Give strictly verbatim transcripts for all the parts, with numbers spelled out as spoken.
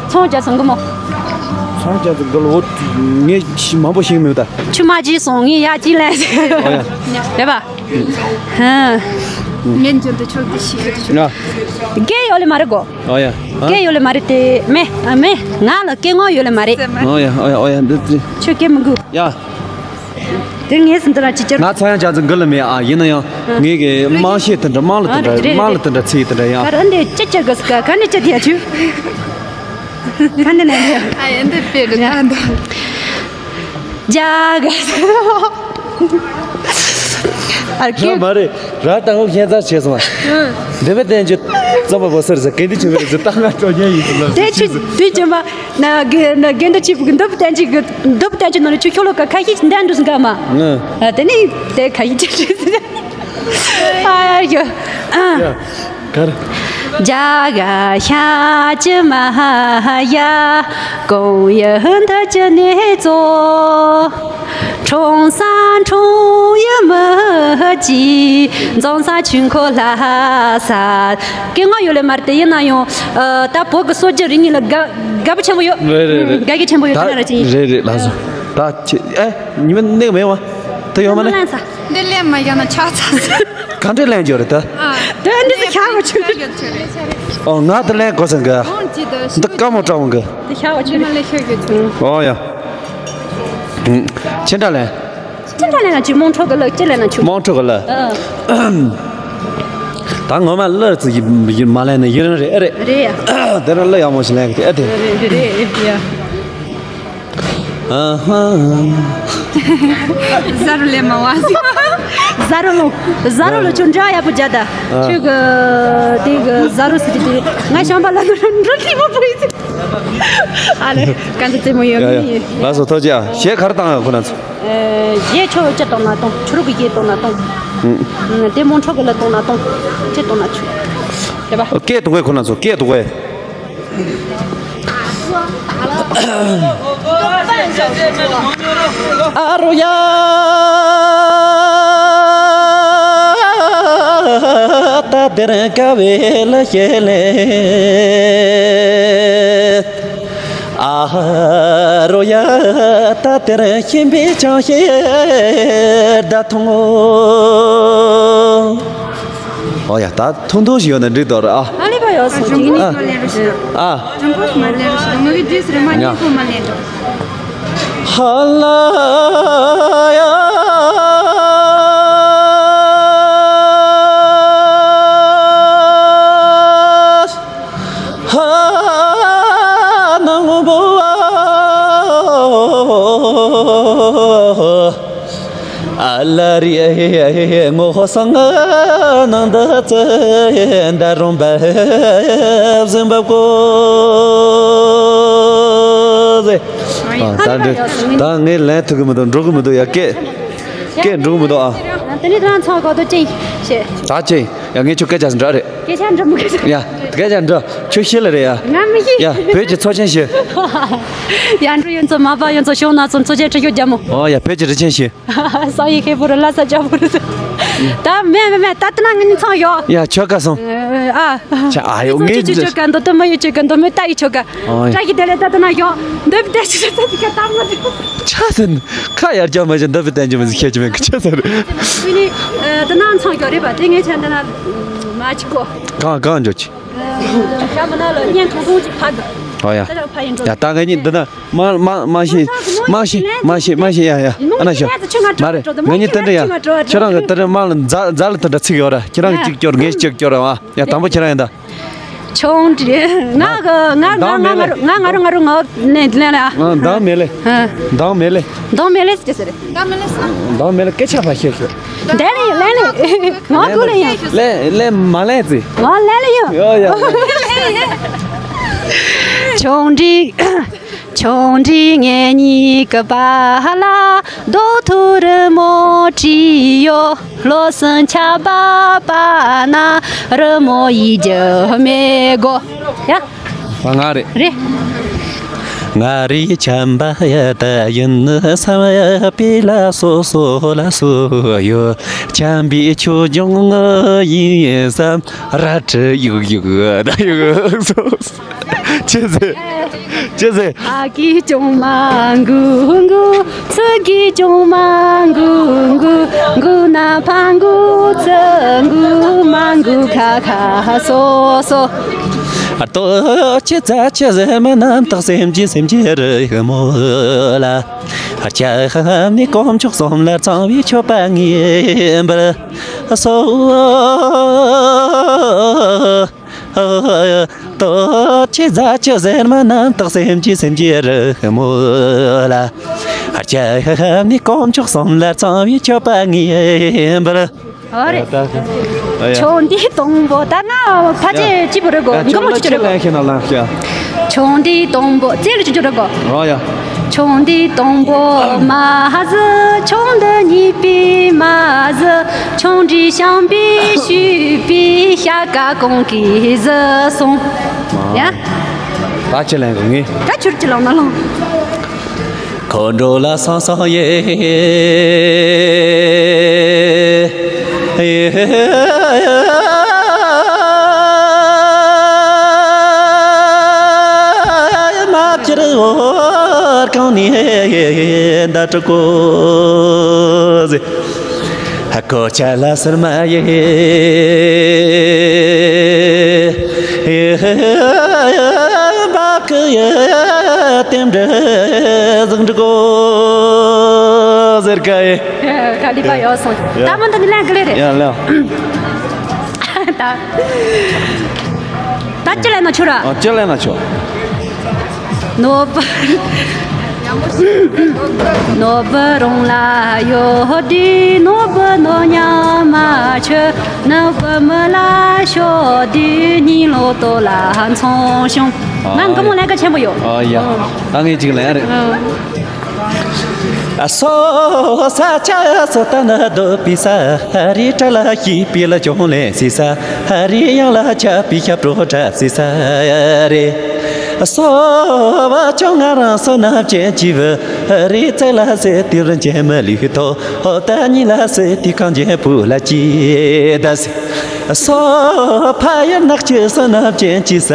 ཚོང་རྒྱག་སོང་གི་མོ། ཚོང་རྒྱག་སོང་གི་ལོ། ངས་མང་པོ་ཤེས་མེད་ད། ཆུ་མ་བརྗེས་སོང་ངས་ཡ་ཅི་ལན། ཨོ་ཡ། རེད་པ། ཧ། ངས་འཇོན་དུ་ཆོག་དེ་ཤེས་གི་ཆོག་ཡ། སྐད་ཡོད་ལེ་མ་རེད་གོ། ཨོ་ཡ། ཨ། སྐད་ཡོད་ལེ་མ་རེད་དེ་མེ་ཨ་མེ། ང་ལ་སྐད་ངོ་ཡོད་ལེ་མ་རེད། ཨོ་ཡ་ཨོ་ཡ་ཨོ་ཡ། འདི་འདི། ཆུ་སྐད་མི་དགོས། ཡ། དེ་ངས་ཟིན་དུ་ར་ཅི་ཅར། ང་ཚོ་ཡང་ཅག་ཚོ་འགུལ་ལ་མེད་ཨ། ཡིན་ན་ཡང་ངས་གི་དམངས་གཞས་དེ་འདྲ། དམངས་ལ་དེ་འདྲ། ཨ་རེད་རེད་དམངས་ལ་རེད། དེ་འདྲ་ཚིག་དེ་འདྲ་ཡང་། ག་ར་འདི་ཅི་ཅི་གི་སྐད་ག་ནས་ཅི་དེ་ཡ་ཆུ། ག་ནས་ནས་ཡ། ཨ་ཡ་འདི་དཔེ་རེད་ད་འདི། རྒྱ་ག་ཨ་ཡ་ཀེ། མ་རེད། ར་ཏང་ཧོ་ཁྱད་མཚར་བྱས་སོང་ང་། འདི་བས་བསྟན་རྒྱུ་རྩོམ་པ་པོ་སུ་རེད་ཟེར། གན་དུ་ཆུ་བས་རེད་ཟེར། ཏང་ང་སྤྲོ་ཉན་ཡིན་ཟེར་ལབ། དེ་ཆུ་དུས་ཀྱི་མ། ན་གི་ན་གན་དུ་ཆུ་བུ་གི་འདུབ་བསྟན་རྒྱུ་གི་འདུབ་བསྟན་རྒྱུ་ནང་ནས་ཆུ་ཁྱོ་ལོ་ཀ་ཁ་ཤས་འདན་འདུག་ག་མ། ཨ་དེ་ནི་དེ་ཁ་ཡི་ཆུ་ཆུ་ཟེར། ཨ་ཡ་ཨ། ཡ། གར། རྒྱ་ག་ཤ་ཅི་མ་ཧ་ཡ། གོང་ཡི་ཧན་ཐ་ཅི་ནེ་ཙོ། ཁྲོང་ས་ཁྲོང་ཡི་མི་ཅི། འཛོང་ས་ཆུན་ཁོ་ལ་ས། སྐད་ངོ་ཡོད་ལེ་མར་དེ་ཡིན་ན་ཡང་། ཨ་ད་བོད་ཀྱི་སྲོལ་རྒྱུན་རིག་གནས་ལ་དགའ་དགའ་པོ་ཆེན་པོ་ཡོད། རེད་རེད་རེད། དགའ་གི་ཆེན་པོ་ཡོད་ད་ན་ར་ཅི་ཡིན། རེད་རེད་ལགས་སོ། ད་ཁྱེད་ཨེ་ཉི་མ་གནས་མེད་བ། ད་ཡོད་མ་ནི། འདི་ལན་མ་ཡང་ན་ཆག་ཚ་ཟེར། ག་འདྲས་ལན་འཇོག་རེད་ད། ཨ། དེ་འདི་ཚོ་ཤ་བ་ཆུ། ཨོ་ང་དེ་ལན་གོ་སེང་གི། འདི་ཀ་མོ་ཀྲ་མོ་གི། དེ་ཤ་བ་ཆུ། ཨོ་ཡ། ཁྱེད་འདྲ་ལན། ཁྱེད་འདྲ་ལན་ན་ཆུ་མོང་ཁྲོ་གི་ལ་ཁྱེད་ལན་ན་ཆུ། མོང་ཁྲོ་གི་ལ། ཨ། ད་ངོ་མ་གླུ་ཙི་ཡི་མ་ལན་ནི་ཡི་རང་རེད་ཨེ་རེད། རེད་ཡ། དེ་རང་གླུ་ཡག་མོ་ཞིག་ལན་གི་ཨེ་དེ། རེད་རེད་རེད་ཡ། ཨ་ཧ། ཟ་རུ་ལེ་མ་བ་ཟི། ཟ་རུ་ལོ། ཟ་རུ་ལོ་ཁྱོད་འདྲ་ཡག་པོ་རྒྱ་ད། ཨ། ཁྱོད་གི་དེ་གི་ཟ་རུ་སི་དེ་དེ་ང་ཤམ་པ་ལ་འགྲོ་འགྲོ་ཐིག་མ་པོ་ཡི་ཟི། ཨ་ལེ་ག་འདི་རྩེད་མོ་ཡོད་ཡ་ཡ། ནི། ལགས་སོ་ཐོག་ཅི་ཨ། གཞས་ག་རེ་བཏང་ཡོད་ཁོ་ན་ཚོ། ཨེ་གཞས་ཆོ་ཅི་བཏང་ན་བཏང་། ཆུ་རུ་གི་གཞས་བཏང་ན་བཏང་། ཨུ། དེ་མོ་ཁྲོ་གི་ལ་བཏང་ན་བཏང་། ཅི་བཏང་ན་ཆུ། རེད་པ། སྐད་གཏོང་གི་ཁོ་ན་ཚོ་སྐད་གཏོང་གི། ཨ་རོ་ཡ། ད་དེར་དགའ་བའི་ལ་ཞེས་ལེ། ཨ་རོ་ཡ། ད་དེར་ཤིང་པའི་ཅང་ཤེས་ད་ཐོང་ངོ་། ཨོ་ཡ་ད་ཐུང་ཐུང་ཞིག་ཡོད་ན་འགྲིག་འདུག་ར། ཨ། ཨ་ལེ་བ་ཡོད་སོང་ཅིག་ནི། ཨ། ཨ། ཧ་ལ་ཡ། ཧ་ནང་བོ་ཨ་ལ་རི་ཨེ་ངོ་སང་ནང་ད་ཙེ་ད་རུང་བ་ཟིན་བ་ཀོ་ཟེ། ཨ་ད་འདི་ད་ངས་ལན་ཐུབ་གི་མི་འདུག་འགྲོ་གི་མི་འདུག་ཡ་སྐད་སྐད་འགྲོ་གི་མི་འདུག་ཨ། དེ་ནས་ད་ཚང་གོ་དོ་ཅིང་ཤེས། ད་ཅིང་ཡ་ངས་ཁྱོད་སྐད་ཆ་འདྲ་རེད། སྐད་ཆ་འདྲ་མོ་སྐད་ཆ། ཡ། སྐད་ཆ་འདྲ། ཁྱོད་ཤེས་ལ་རེད་ཡ། ང་མི་ཤེས། ཡ། བོད་ཀྱི་ཚོ་ཆེན་ཤེས། ཡ་འགྲོ་ཡོན་ཚོ་མ་པ་ཡོན་ཚོ་ཤོང་ན་ཚོ་ཚོ་ཆེན་ཁྲི་ཤོ་རྒྱ་མོ། ཨོ་ཡ་བོད་ཀྱི་རི་ཆེན་ཤེས། ས་ཡི་ཁེ་པོ་རི་ལ་ས་ཅག་པོ་རི་ས། ད་མེ་མེ་མེ་ད་ཏི་ན་ངི་ཚང་ཡོ། ཡ་ཆོ་ག་སོང་། ཨ། ཆ་ཨ་ཡོ་ངེ་ཆོ་ག་འདོ་ཏི་མ་ཡོ་ཆོ་ག་འདོ་མེ་ད་ཡི་ཆོ་ག་ཨོ་ཡ། ཏྲ་གི་དེ་ལེ་ད་ཏི་ན་ཡོ། འདོ་བི་ད་ཆི་ཆི་ཏི་ག་ད་མ་ཏི། ཆ་སན་ཁ་ཡར་རྒྱ་མ་ཅན་འདོ་བི་ད་ཅི་མ་ཟི་ཁྱེད་ཅི་མེད་གི་ཆ་སན། ཏི་ནི་ཏི་ན་ཚང་ཡོ་རེ་བ་ཏི་ངེ་ཆ་ཏི་ན་མ་ཅི་གོ། གང་གང་འཇོག་ཅི། ཤ་མ་ན་ལ་ཉན་ཐུང་ཐུང་ཅིག་ཕ་གི། ཨོ་ཡ། ད་ཕ་ཡིན་འགྲོ། ཡ་ད་ངེད་གཉིས་འདི་ན་མ་མ་མ་ཤེས་མ་ཤེས་མ་ཤེས་མ་ཤེས་ཡ་ཡ། ཨ་ན་ཤ། མ་རེད། ངེད་གཉིས་དེ་འདྲ་ཡ། ཁྱེད་རང་གི་དེ་འདྲ་མ་ལ་མཛའ་མཛའ་ལ་དེ་འདྲ་ཚིག་ཡོད་ར། ཁྱེད་རང་གི་གཅིག་སྐྱོར་ངས་གཅིག་སྐྱོར་ཨ། ཡ་དང་པོ་ཁྱེད་རང་ཡིན་ད། ཆུང་དྲི། ང་གི་ང་ང་ང་ང་རུ་ང་ང་རུ་ང་རུ་ང་ནས་ལན་ལ། ཨ་མདང་མེད་ལེ། ཨ། མདང་མེད་ལེ། མདང་མེད་ལེ་ཟེར་གྱི་ཟེར། མདང་མེད་ལེ་ཟེར། མདང་མེད་ལེ་སྐད་ཆ་ཕ་ཤེས་ཤོད། ལན་ལེ་ཡོད་ལན་ལེ་ཡོད། ང་ཐུག་ལེ་ཡོད། ལན་ལན་མ་ལན་ཟེར། ང་ལན་ལེ་ཡོད། ཡོ་ཡོ། ཆུང་དྲི། ཆུང་དྲི་ངེད་གཉིས་ཀྱི་བར་ལ་རྡོ་ཐུག་རི་མོ་བྲིས་ཡོད། ལོ་གསུམ་ཆར་པ་པ་ན་རི་མོ་ཡིས་རྒྱུ་མེད་གོ། ཡ། ང་རེད། རེད། ང་རེད་ཆམ་པ་ཡ་ད་ཡིན་ནི་བསམ་ཡ་པི་ལ་སོ་སོ་ལ་སོ་ཡོད། ཆམ་པའི་ཆོས་སྐྱོང་ངི་ཡིན་བསམ་ར་ཁྲི་ཡུག་ཡུག་ད་ཡུག་སོ་སོ། ཅི་ཟེར། ཅི་ཟེར། ཨ་གི་ཅུང་མ་འགུ་འགུ། ཚུ་གི་ཅུང་མ་འགུ་འགུ། འགུ་ན་ཕ་འགུ་ཚུ་འགུ་མ་འགུ་ཁ་ཁ་སོ་སོ། ཨ་ཏོ་ཅི་ཙ་ཅི་ཟེར་མ་རྣམ་དག་སེམས་ཀྱི་སེམས་ཀྱི་རི་མོ་ལ། ཨ་ཅག་ནི་དཀོན་མཆོག་གསུམ་ལ་གཙང་བའི་མཆོད་པ་ངེས་པར་སོ། ཏོ་ཅི་ཟ་ཅི་ཟེར་མ་རྣམ་དག་སེམས་ཀྱི་སེམས་ཀྱི་རི་མོ་ལ། ཨ་ཅག་ནི་དཀོན་མཆོག་གསུམ་ལ་གཙང་བའི་མཆོད་པ་ངེས་པར། ཨོ་རེད། ཨ་ཡ། ཆུང་འདྲིས་དང་པོ། ད་ང་ཕལ་ཆེར་ཡ། གཅིག་པུ་རེད་གོ། ཡ། མགོ་མ་ཆུ་ཆུ་རེད་གོ། ཁྱེད་ན་ལ་ཡ། ཆུང་འདྲིས་དང་པོ། རྩེ་ལ་ཆུ་ཆུ་རེད་གོ། ཨོ་ཡ། ཆུང་འདྲིས་དང་པོ། མ་ཧ་ཟི། ཆུང་འདི་གཉིས་པའི་མ་ཧ་ཟི། ཆུང་འདྲིས་བྱམས་པའི་བྱིས་པའི་ཤ་ཀ་གང་གི་ཟི་སོང་། ཡ། ད་ཅི་ལན་གོ་ངས། ད་ཆུར་ཅི་ལང་ན་ལང་། འཁོར་འགྲོ་ལ་སང་སང་ཡེ། མ་བཅིར་འོར་གང་ནས་ཟླ་དྲུག་གོ་ཟེ། ཧ་གོ་ཆ་ལ་སར་མ་ཡེ། བབ་ཀི་ཡེ་ལྟེམ་འབྲེལ་ཟིག་འགྲིག་གོ་ཟེར་ག་ཡེ། ག་ལི་པ་ཡོད་སོང་། ཡ། ད་མ་འདི་ནི་ལན་གི་ལེ་རེད། ཡ་ལེ། ད། ད་ཅི་ལན་ན་ཆུ་ར། ཨ། ཅི་ལན་ན་ཆུ། ནོར་བུ། ནོར་བུ་རང་ལ་ཡོད་དུས་ནོར་བུ་ནོར་ཉམས་མ་ཆོད། ནོར་བུ་མི་ལ་ཤོར་དུས་གཉིད་ལོག་ལྟོ་ལ་མཚོན་བྱུང་། ཨ། ང་དགའ་མོ་ལས་ཀ་ཆེན་པོ་ཡོད། ཨ་ཡ། ཨ། ད་ངས་ཅིག་ལན་རེད། ཨ། ཨ་སོ་ས་ཆ་སོ་ད་ན་སྡོད་པའི་ས་རི་བྲག་ལ་སྐྱིད་པའི་ལ་ཅུང་ལེན་སྲིད་ས་རི་གཡང་ལ་ཆགས་པའི་ཞབས་བྲོ་འཁྲབ་སྲིད་ས་རེད། སོ་བ་ཅུང་ང་རང་བསོད་ནམས་ཅན་གྱི་བུ་རི་རྩེ་ལ་སྲིད་དུས་རིན་ཆེན་མི་ལུས་ཐོག་ད་ཉིད་ལ་སྲིད་དུས་གངས་ཅན་བུ་ལ་སྐྱིད་ད་སྲིད། སོ་ཕ་ཡུལ་ནགས་ཀྱི་བསོད་ནམས་ཅན་གྱི་ས་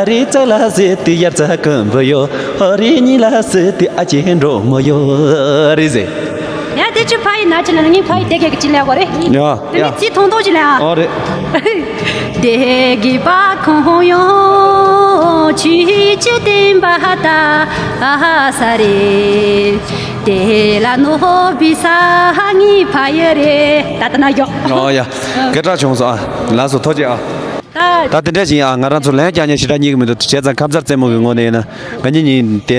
རི་རྩེ་ལ་སྲིད་དུས་དབྱར་རྩྭ་དགུན་འབུ་ཡོད། རི་གཉིས་ལ་སྲིད་དུས་ཨ་ཅེ་འབྲོག་མོ་ཡོད་རེད་ཟེར། ཡ། དེ་ཆུ་ཕ་ཡི་ན་ཅི་ལ་ངའི་ཕ་ཡི་དེ་གས་ཀྱི་ཅི་ལས་གོ་རེད། ཡ། དེ་ནི་ཡ། ཚིག་ཐུང་ཐུང་ཅི་ལས་ཨ། ཨོ་རེད། དེ་གི་པ་ཁོང་ཡོང་ཆུ་ཅི་བསྟན་པ་ད་ས་རེད། དེ་ལ་ནོ་བི་ས་ངའི་ཕ་ཡི་རེད། ད་ལྟ་ན་ཡོད། ཨོ་ཡ། སྐད་གྲགས་བྱུང་སོང་ཨ། ལགས་སོ། ཐུགས་རྗེ་ཆེ་ཨ། ད། ད་དེ་འདྲ་ཞིག་ཡིན་ཨ། ང་རང་ཚོ་ལན་རྒྱག་མཁན་ཞེ་དྲག་རྙེད་ཀྱི་མི་འདུག་བྱས་ཙང་ཁ་མཚར་རྩེད་མོ་གི་ངོས་ནས་ཡིན་ན་ང་གཉིས་གཉིས་དེ་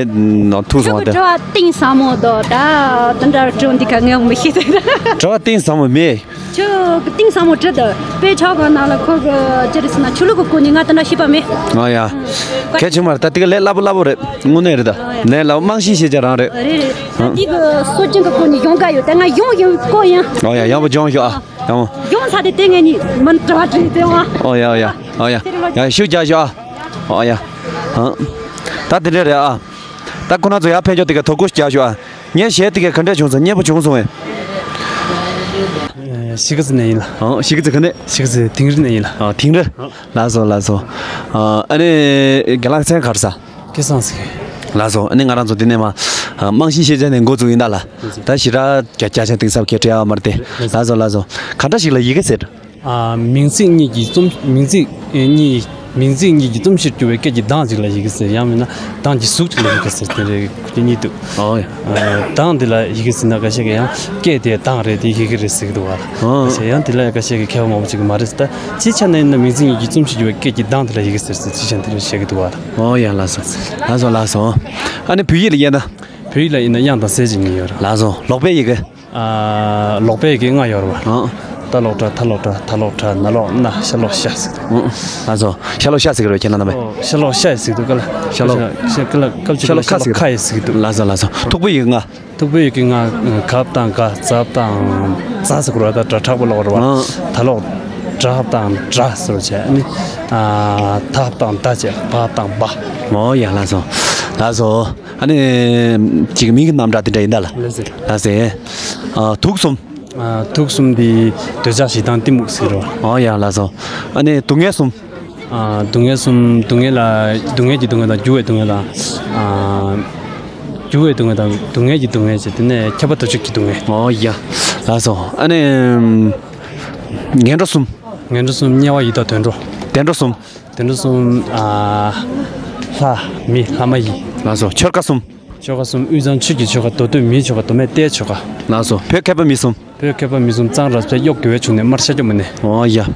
ཐུག་སོང་བ་དེ། དྲི་བ་གཏིང་ཟབ་མོ་འདུག་ད་དེ་འདྲ་དྲི་འདི་ག་ངས་མི་ཤེས། དྲི་བ་གཏིང་ཟབ་མོ་མེད། ཁྱོད་གཏིང་ཟབ་མོ་དྲི་འདུག་དཔེ་ཆ་གང་ནང་ལ་ཁོ་གི་ཅི་རེད་ཟེར་ན་ཆོས་ལུགས་ཀྱི་སྐོར་ནས་ང་དེ་འདྲ་ཤེས་པ་མེད། ཨ་ཡ། གལ་ཆེན་མ་རེད། ད་དེ་ག་ལས་སླ་པོ་སླ་པོ་རེད། དངོས་གནས་རེད་ད། ཨ་ཡ། ལས་སླ་པོ། རྨང་གཞི་ཤེས་བྱ་རང་རེད། རེད་རེད། ད་འདི་གི་སྲོལ་རྒྱུན་གྱི་སྐོར་ནས་ཡོང་ག་ཡོད། ད་ང་ཡོང་ཡོང་གོ་ཡིན། ཨ་ཡ། ཡག་པོ་སྦྱོང་ཤོག་ཨ། ཡང་། ཡོང་ས་དེ་དེ་ངེད་གཉིས་མི་འདྲ་བ་བྲིས་ཏེ་ཨ། ཨོ་ཡ་ཨོ་ཡ་ཨོ་ཡ། ཡ་ཤུགས་རྒྱག་ཤོག་ཨ། ཨོ་ཡ། ཧང་། ད་དེ་འདྲ་རེད་ཨ། ད་ཁོ་ན་ཚོ་ཡར་ཕན་ཆོག་དེ་ག་དོ་ཁུར་རྒྱག་ཤོག་ཨ། ངས་གཞས་དེ་ག་ག་འདྲ་བྱུང་སོང་། སྙན་པོ་བྱུང་སོང་ངས། ཤི་ཀི་ཙི་ནས་ཡིན་ལ། ཨོ་ཤི་ཀི་ཙི་ག་ནས། ཤི་ཀི་ཙི་དིང་རི་ནས་ཡིན་ལ། ཨོ་དིང་རི། ལགས་སོ་ལགས་སོ། ཨ་ནི་རྒན་ལགས་མཚན་ག་རེ་ཟེར། སྐལ་བཟང་ཟེར། ལགས་སོ། ཨ་ནི་ང་རང་ཚོ་འདི་ནས་མ། རྨང་གཞི་ཤེས་བྱ་ནས་འགོ་བཙུགས་ཡིན་ད་ལ། ལགས་སོ། ད་ཞེ་དྲག་རྒྱ་རྒྱ་ཆེན་གཏིང་ཟབ་ཁྱེད་བྲིས་ཡ་མ་རེད་དེ། ལགས་སོ། ལགས་སོ་ལགས་སོ། ག་འདྲ་ཞིག་ལ་ཡི་གེ་ཟེར། ཨ། མིང་ཚིག་གཉིས་ཀྱི་རྩོམ། མིང་ཚིག་གཉིས། མིང་ཚིག་གཉིས་ཀྱི་རྩོམ་གཞིར་གྱུར་པའི་སྐད་ཀྱི་གདངས་ཤིག་ལ་ཡི་གེ་ཟེར། ཡང་མིན་ན་གདངས་ཀྱི་གཟུགས་ཤིག་ལ་ཡི་གེ་ཟེར། དེ་འདྲའི་སྐད་གཉིས་འདུག་ཨོ་ཡ། ཨ། གདངས་འདི་ལ་ཡི་གེ་ཟེར་ན་འགའ་ཤས་ཀྱིས་ཡང་སྐད་དེ་གདངས་རེད། དེ་ཡི་གེ་རེད་ཟེར་གྱི་འདུག་བ། ཨོ། འགའ་ཤས་ཡང་དེ་ལ་འགའ་ཤས་ཀྱིས་མཁས་པ་མང་པོ་ཅིག་གིས་མ་རེད་ཟེར། ད་སྤྱིའི་ཆ་ནས་ཡིན་ན་མིང་ཚིག་གཉིས་ཀྱི་རྩོམ་གཞིར་གྱུར་པའི་སྐད་ཀྱི་གདངས་དེ་ལ་ཡི་གེ་ཟེར་ཟེར། སྤྱིའི་ཆ་ནས་དེ་འདྲ་བཤད་ཀྱི་འདུག་བ། ཨོ་ཡ། ལགས་སོ། ལགས་སོ་ལགས་སོ། ཨ་ནི་བོད་ཡིག་ལ་དབྱངས་དང་གསལ་བྱེད་གཉིས་ཡོད་རེད། ལགས་སོ། ལོག་པའི་ཡི་གེ། ཨ། ལོག་པའི་ཡི་གེ་ལྔ་ཡོད་རེད་བ། ཨང་། ཏ་ལོག་ཏྲ། ཐ་ལོག་ཏྲ། ཐ་ལོག་ཏྲ། ན་ལོག་ན། ཤ་ལོག་ཤ་ཟེར་གི་འདུག་ཨང་། ལགས་སོ། ཤ་ལོག་ཤ་ཟེར་གི་རེད་ཁྱེད་རང་རྣམ་པས། ཨོ། ཤ་ལོག་ཤ་ཟེར་གི་འདུག་ག་ལ། ཤ་ལོག་ཤ་ལོག་ཤ་ལོག་ཤ་ལོག་ཁ་ཟེར་གི་འདུག་ཤ་ལོག་ཁ་ཟེར་གི་འདུག་ལགས་སོ་ལགས་སོ། ཐུག་པའི་ཡི་གེ་ལྔ། ཐུག་པའི་ཡི་གེ་ལྔ། ག་དང་ག། ཛ་དང་ཛ་ཟེར་གི་རེད་བ། ད་དྲག་པོ་ལོག་རེད་བ། ཨང་། ད་ལོག་དྲ་དང་དྲ་ཟེར་བྱས་ནི། ཨ། ད་དང་ད་བྱས། བ་དང་བ། ཨོ་ཡ། ལགས་སོ། ལགས་སོ། ཨ་ནི་ཅིག་མིང་གི་རྣམ་གྲངས་དེ་འདྲ་ཡིན་ད་ལ། ལགས་སེ། ལགས་སེ། ཨ། དུག་གསུམ། ཨ། དུག་གསུམ་འདི་འདོད་ཆགས་ཞེ་སྡང་གཏི་མུག་ཟེར་རོ། ཨོ་ཡ། ལགས་སོ། ཨ་ནི་སྡུག་བསྔལ་གསུམ། ཨ། སྡུག་བསྔལ་གསུམ། སྡུག་བསྔལ་ལ། སྡུག་བསྔལ་གྱི་སྡུག་བསྔལ་དང་། འགྱུར་བའི་སྡུག་བསྔལ་དང་། ཨ། འགྱུར་བའི་སྡུག་བསྔལ་དང་། སྡུག་བསྔལ་གྱི་སྡུག་བསྔལ་བྱས། དེ་ནས་ཁྱབ་པ་དག་བྱེད་ཀྱི་སྡུག་བསྔལ། ཨོ་ཡ། ལགས་སོ། ཨ་ནི། ངན་འགྲོ་གསུམ། ངན་འགྲོ་གསུམ། དམྱལ་བ་ཡི་དྭགས་དུད་འགྲོ། བདེ་འགྲོ་གསུམ། བདེ་འགྲོ་གསུམ། ཨ། ལྷ་མི་ལྷ་མ་ཡིན། ལགས་སོ། ཆོས་བཀའ་གསུམ། ཆོས་བཀའ་གསུམ། དབུས་གཙང་ཆོས་ཀྱི་ཆོལ་ཁ། མདོ་སྟོད་མིའི་ཆོལ་ཁ། མདོ་སྨད་རྟའི་ཆོལ་ཁ། ལགས་སོ། བོད་མཁས་པ་མི་གསུམ། བོད་མཁས་པ་མི་གསུམ། གཙང་རབ་གསལ། གཡོག་དགེ་བའི་འབྱུང་གནས། སྨར་ཤཱཀྱ་མུ་ནེ། ཨོ་ཡ། ཨ།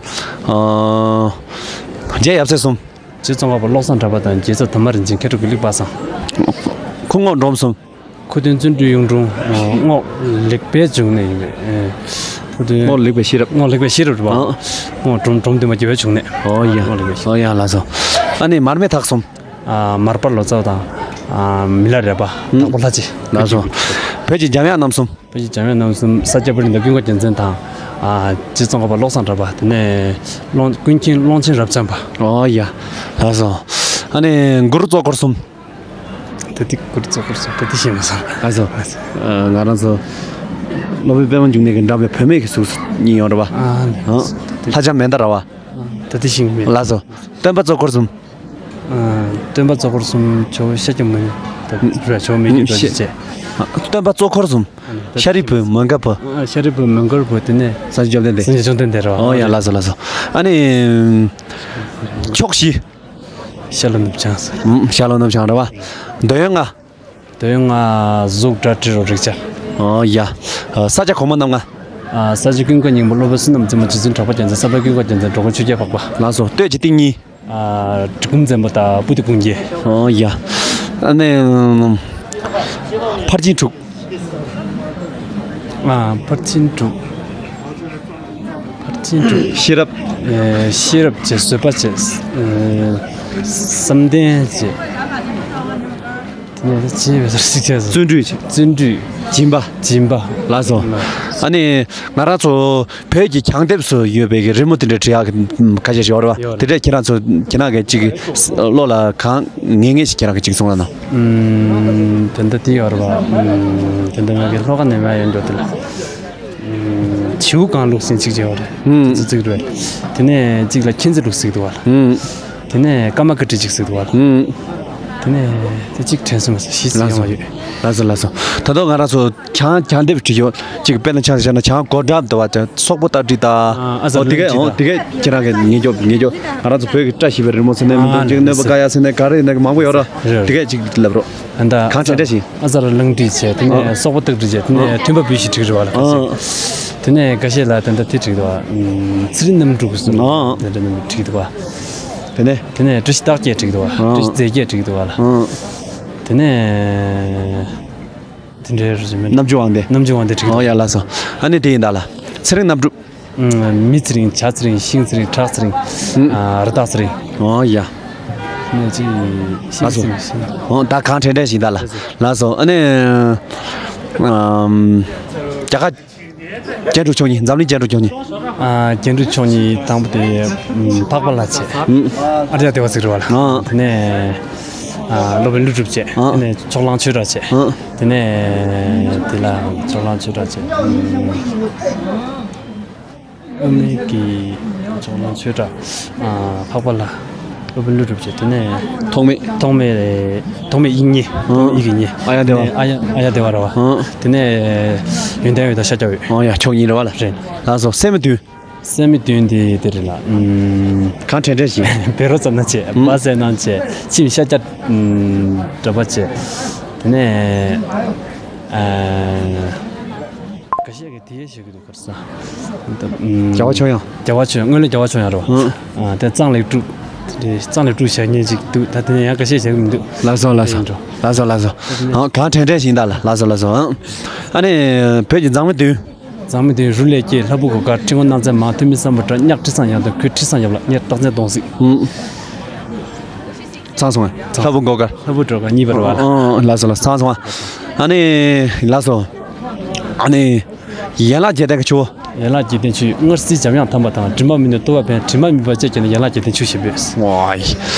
རྗེ་ཡབ་སྲས་གསུམ། རྗེ་ཙོང་ཁ་པ་བློ་བཟང་གྲགས་པ་དང་། རྗེ་ཙོ་དར་མ་རིན་ཆེན། མཁས་གྲུབ་ཀྱི་ལེགས་པ་བཟང་། ཁུ་རྔོག་འབྲོམ་གསུམ། ཁུ་སྟོན་བརྩོན་འགྲུས་གཡུང་དྲུང་། རྔོག་ལེགས་པའི་འབྱུང་གནས་ཡིན་པས། ཁུ་སྟོན། རྔོག་ལེགས་པའི་ཤེས་རབ། རྔོག་ལེགས་པའི་ཤེས་རབ་རེད་པ། ཨ། རྔོག་འབྲོམ། འབྲོམ་སྟོན་པ་དགེ་བའི་འབྱུང་གནས། ཨོ་ཡ། རྔོག་ལེགས་པའི་ཤེས། ཨོ་ཡ། ལགས་སོ། ཨ་ནི་མར་མེ་དྭགས་གསུམ། ཨ། མར་པ་ལོ་ཙཱ་བ་དང་། ཨ། མི་ལ་རས་པ། དྭགས་པོ་ལྷ་རྗེ། ལགས་སོ། བོད་ཀྱི་འཇམ་དབྱངས་རྣམ་གསུམ། བོད་ཀྱི་འཇམ་དབྱངས་རྣམ་གསུམ། ས་སྐྱ་པཎྜི་ཏ་ཀུན་དགའ་རྒྱལ་མཚན་དང་། ཨ། རྗེ་ཙོང་ཁ་པ་བློ་བཟང་གྲགས་པ། དེ་ནས་ཀློང་། ཀུན་མཁྱེན་ཀློང་ཆེན་རབ་འབྱམས་པ། ཨོ་ཡ། ལགས་སོ། ཨ་ནི་གུ་རུ་གཙོ་འཁོར་གསུམ། ད་ལྟའི་གུ་རུ་གཙོ་འཁོར་གསུམ་ད་ལྟའི་ཤེས་མ་སོང་། ལགས་སོ། ཨ། ང་རང་ཚོ་སློབ་དཔོན་པད་མ་འབྱུང་གནས་ཀྱིས་བསྒྲགས་པའི་བུད་མེད་ཀྱི་གཟུགས་གཉིས་ཡོད་རེད་པ། ཨ། ཨ། ལྷ་ལྕམ་མན་དཱ་ར་བ། ད་ལྟའི་ཤེས་མེད། ལགས་སོ། སྟོན་པ་གཙོ་འཁོར་གསུམ། ཨ། སྟོན་པ་གཙོ་འཁོར་གསུམ། ཇོ་བོ་ཤཱཀྱ་མུ་ནེ། ད་རེད། ཇོ་བོ་མི་བསྐྱོད་རྡོ་རྗེ་བཅས། ཨ། སྟོན་པ་གཙོ་འཁོར་གསུམ། ཤཱ་རིའི་བུ། མོའུ་འགལ་བུ། ཨ། ཤཱ་རིའི་བུ། མོའུ་འགལ་བུ། དེ་ནས་སངས་རྒྱས་བཅོམ་ལྡན་འདས། སངས་རྒྱས་བཅོམ་ལྡན་འདས་རེད་པ། ཨོ་ཡ། ལགས་སོ། ལགས་སོ། ཨ་ནི་ཕྱོགས་བཞི། ཤར་ལྷོ་ནུབ་བྱང་། ཨ། ཤར་ལྷོ་ནུབ་བྱང་རེད་པ། འདོད་ཡོན་ལྔ། འདོད་ཡོན་ལྔ། གཟུགས་སྒྲ་དྲི་རོ་རེག་བྱ། ཨོ་ཡ། ཨ། ས་སྐྱ་གོང་མ་རྣམ་ལྔ། ཨ། ས་སྐྱ་ཀུན་དགའ་སྙིང་པོ། སློབ་དཔོན་བསོད་ནམས་རྩེ་མོ། རྗེ་བཙུན་གྲགས་པ་རྒྱལ་མཚན། ས་པཎ་ཀུན་དགའ་རྒྱལ་མཚན། འགྲོ་མགོན་ཆོས་རྒྱལ་འཕགས་པ། ལགས་སོ། སྟོད་ཀྱི་སྟེང་གཉིས། ཨ། གྲི་གུམ་བཙན་པོ་དང་སྤུ་ཏི་ཀུན་རྒྱལ། ཨོ་ཡ། ཨ་ནི་ཕར་ཕྱིན་དྲུག། ཨ། ཕར་ཕྱིན་དྲུག། ཕར་ཕྱིན་དྲུག། ཤེས་རབ། ཨེ། ཤེས་རབ་བྱས། བཟོད་པ་བྱས། ཨེ། བསམ་གཏན་བྱས། དེ་ནས་ཅི་བྱས་ཟེར་ཞིག་བྱས་སོང་། བརྩོན་འགྲུས་བྱས། བརྩོན་འགྲུས། སྦྱིན་པ། སྦྱིན་པ། ལགས་སོ། ཨ་ནི་ང་རང་ཚོ་བོད་ཀྱི་གྱང་ལྡེབས་སུ་ཡོད་པའི་གི་རི་མོ་དེ་འདྲ་བྲིས་ཡག་གི་ཁ་ཤས་ཤིག་ཡོད་རེད་པ། ཡོད་རེད། དེ་འདྲས་ཁྱེད་རང་ཚོ་ཁྱེད་རང་གིས་ཅིག་བློ་ལ་གང་ངེས་ངེས་ཤིག་ཁྱེད་རང་གིས་ཅིག་གསུང་རོགས་གནང་། ཨུམ། དེ་འདྲ་དེ་ཡོད་རེད་པ། ཨུམ། དེ་འདྲ་ང་གི་བློ་ཁ་ནས་མ་ཡོང་འགྲོ་དེ་ལ། ཨུམ། བྱིའུ་གང་བླུགས་ཟིན་ཅིག་བྱས་པ་རེད། ཨུམ། ཙི་ཙིག་རེད། དེ་ནས་གཅིག་ལ་ཁྱི་འཛི་བླུགས་ཟིག་འདུག་བ་ལ། ཨུམ། དེ་ནས་ཀརྨ་ཀི་ཊི་གཅིག་ཟིག་འདུག་བ་ལ། ཨུམ། དེ་ནས་དེ་གཅིག་དྲན་སོང་བ་བཞི་ཙམ་ཡོང་བ་ཡོད། ལགས་སོ། ལགས་སོ། ད་དུང་ང་རང་ཚོ་གྱང་གྱང་ལྡེབས་བྲིས་ཡོད་ཅིག། དཔེར་ན་ཆ་བཞག་ན་གྱང་སྒོ་འགྲམ་དུ་བ་ཅིག་སོག་པོ་སྟག་བྲིས་དང་། ཨ། ཨ་ཟ། ཨོ། དེ་གས། ལུང་ཨོ། བྲིས་དང་། དེ་གས་ཁྱེད་རང་གིས་ངེས་སྐྱོབ་ངེས་སྐྱོབ། ང་རང་ཚོ་བོད་ཀྱི་བཀྲ་ཤིས་པའི་རི་མོ་ཟེར་ནའི་མི་འདུག་ཨ། ཅིག་གནོད་པ་བཀག་ཡ་ཟེར་ནའི་ག་རེ་ཡིན་ནའི་མང་པོ་ཡོད་ར། རེད་རེད། དེ་གས་ཅིག་ལབ་རོགས། ཨ། ད་གང་དྲན་འདྲ་ཞིག། ཨ་ཟ་ར་གླང་བྲིས་བྱས། དེ་ནས་ཨ། སོག་པོ་སྟག་བྲིས་བྱས། དེ་ནས་ཨ། ཐོན་པ་བུ་བཞི་བྲིས་རེད་བ་ལ། ཨ། དེ་ནས་འགའ་ཤས་ལ་ད་ལྟ་དེ་བྲིས་འདུག་བ། ཨུམ། ཚེ་རིང་རྣམ་དྲུག་གསུམ། ཨ། དེ་འདྲ་རྣམ་དྲུག་བྲིས་འདུག་བ། དེ་ནས། དེ་ནས་བཀྲ་ཤིས་རྟགས་བརྒྱད་བྲིས་འདུག་བ། ཨ། བཀྲ་ཤིས་རྫས་བརྒྱད་བྲིས་འདུག་བ་ལ། ཨ། དེ་ནས། དེ་འདྲའི་རུ་ཟིན་མིན། རྣམ་འགྱུར་དབང་ལྡན། རྣམ་འགྱུར་དབང་ལྡན་བྲིས་འདུག། ཨོ་ཡ། ལགས་སོ། ཨ་ནི་དེ་ཡིན་ད་ལ། ཚེ་རིང་རྣམ་དྲུག། ཨུམ། མི་ཚེ་རིང་། བྱ་ཚེ་རིང་། ཤིང་ཚེ་རིང་། བྲག་ཚེ་རིང་། ཨུམ། ཨ། རི་དྭགས་ཚེ་རིང་། ཨོ་ཡ། ནས་ཅི། ཤིང་ཚེ་རིང་། ཤིང་། ཨོ། ད་གང་དྲན་དྲན་ཞིག་ད་ལ། ལགས་སོ། ཨ་ནི། ཨམ། རྒྱ་གར་རྒྱན་དྲུག་མཆོག་གཉིས། འཛམ་གླིང་རྒྱན་དྲུག་མཆོག་གཉིས། ཨ། རྒྱན་དྲུག་མཆོག་གཉིས། དང་པོ་དེ། ཨམ། འཕགས་པ་ལྷ་བྱས། ཨུམ། ཨཱརྱ་དེ་བ་ཟེར་བ་ལ། ཨ། དེ་ནས། ཨ། སློབ་དཔོན་ཀླུ་སྒྲུབ་བྱས། ཨ། དེ་ནས་ཕྱོགས་གླང་ཆོས་གྲགས་བྱས། ཨ། དེ་ནས་དེ་ལ་ཕྱོགས་གླང་ཆོས་གྲགས་བྱས། ཨམ། དབུ་མའི་གི་ཕྱོགས་གླང་ཆོས་གྲགས། ཨ། འཕགས་པ་ལྷ། སློབ་དཔོན་ཀླུ་སྒྲུབ་བྱས། དེ་ནས་ཐོགས་མེད། ཐོགས་མེད། ཐོགས་མེད་དབྱིག་གཉེན། ཨ། དབྱིག་གི་གཉེན། ཨཱརྱ་དེ་བ། ཨཱརྱ། ཨཱརྱ་དེ་བ་ར་བ། ཨ། དེ་ནས་ཡོན་ཏན་འོད་དང་ཤཱཀྱ་འོད། ཨོ་ཡ། མཆོག་གཉིས་རེད་བ་ལ། རེད། ལགས་སོ། སད་མི་བདུན། སད་མི་བདུན་དེ་དེ་རེད་ལ། ཨུམ། གང་དྲན་དྲན་ཞིག། བཻ་རོ་ཙ་ན་བྱས། ཨུམ། པ་ཟས་ནང་བྱས། མཆིམས་ཤཱཀྱ། ཨུམ། གྲགས་པ་བྱས། དེ་ནས། ཨ། འགའ་ཤས་ཀྱིས་དེ་ཡས་བྱེད་ཀྱི་འདུག་ག་རེ་ཟེར། ཨུམ། རྒྱལ་བ་ཆོས་དབྱངས། རྒྱལ་བ་ཆོས་དབྱངས། སྔོན་ལ་རྒྱལ་བ་ཆོས་དབྱངས་རེད་བ། ཨུམ། ཨ། དེ་གཙང་ལེགས་དྲུག། དེ་གཙང་ལེགས་དྲུག་བྱ་མཁན་ཅིག་འདུག། ད་དེ་ནས་ཡང་འགའ་ཤས་བྱེད་ཀྱི་མི་འདུག། ལགས་སོ། ལགས་སོ། ཡིན་འགྲོ། ལགས་སོ། ལགས་སོ། ཨ། གང་དྲན་དྲན་ཞིག་ད་ལ། ལགས་སོ། ལགས་སོ། ཨ། ཨ་ནི་བོད་ཀྱི་མཛངས་མི་བདུན། མཛངས་མི་བདུན། རུ་ལས་སྐྱེས། ལྷ་བུ་གོས་དཀར། ཁྲི་སྒོ་སྣང་བཙན་མ། ཐུ་མི་སམ་བྷོ་ཊ། གཉགས་ཁྲི་སང་ཡང་སྟོན། གོས་ཁྲི་སང་ཡབ་ལགས། གཉེར་སྟག་བཙན་གདོང་གཟིག། ཨུམ། ཚང་སོང་ངས། ལྷ་བུ་གོས་དཀར། ལྷ་བུ་གོས་དཀར་གཉིས་པ་རེད་བ། ཨོ། ལགས་སོ། ལགས། ཚང་སོང་ང་། ཨ་ནི། ལགས་སོ། ཨ་ནི། ཡན་ལག་བརྒྱད་ལྡན་གྱི་ཆུ་བོ། ཡན་ལག་བརྒྱད་ལྡན་ཆུ་ཡི། སྔར་སྲིད་འཇམ་དབྱངས་ཐམས་པ་དང་། དྲི་མ་མེད་ནས་རྟོགས་པ་འཕེལ། དྲི་མ་མེད་པ་བཅས་ཀྱིས་ནི། ཡན་ལག་བརྒྱད་ལྡན་ཆུ་ཞེས་འབོད། ཝའི།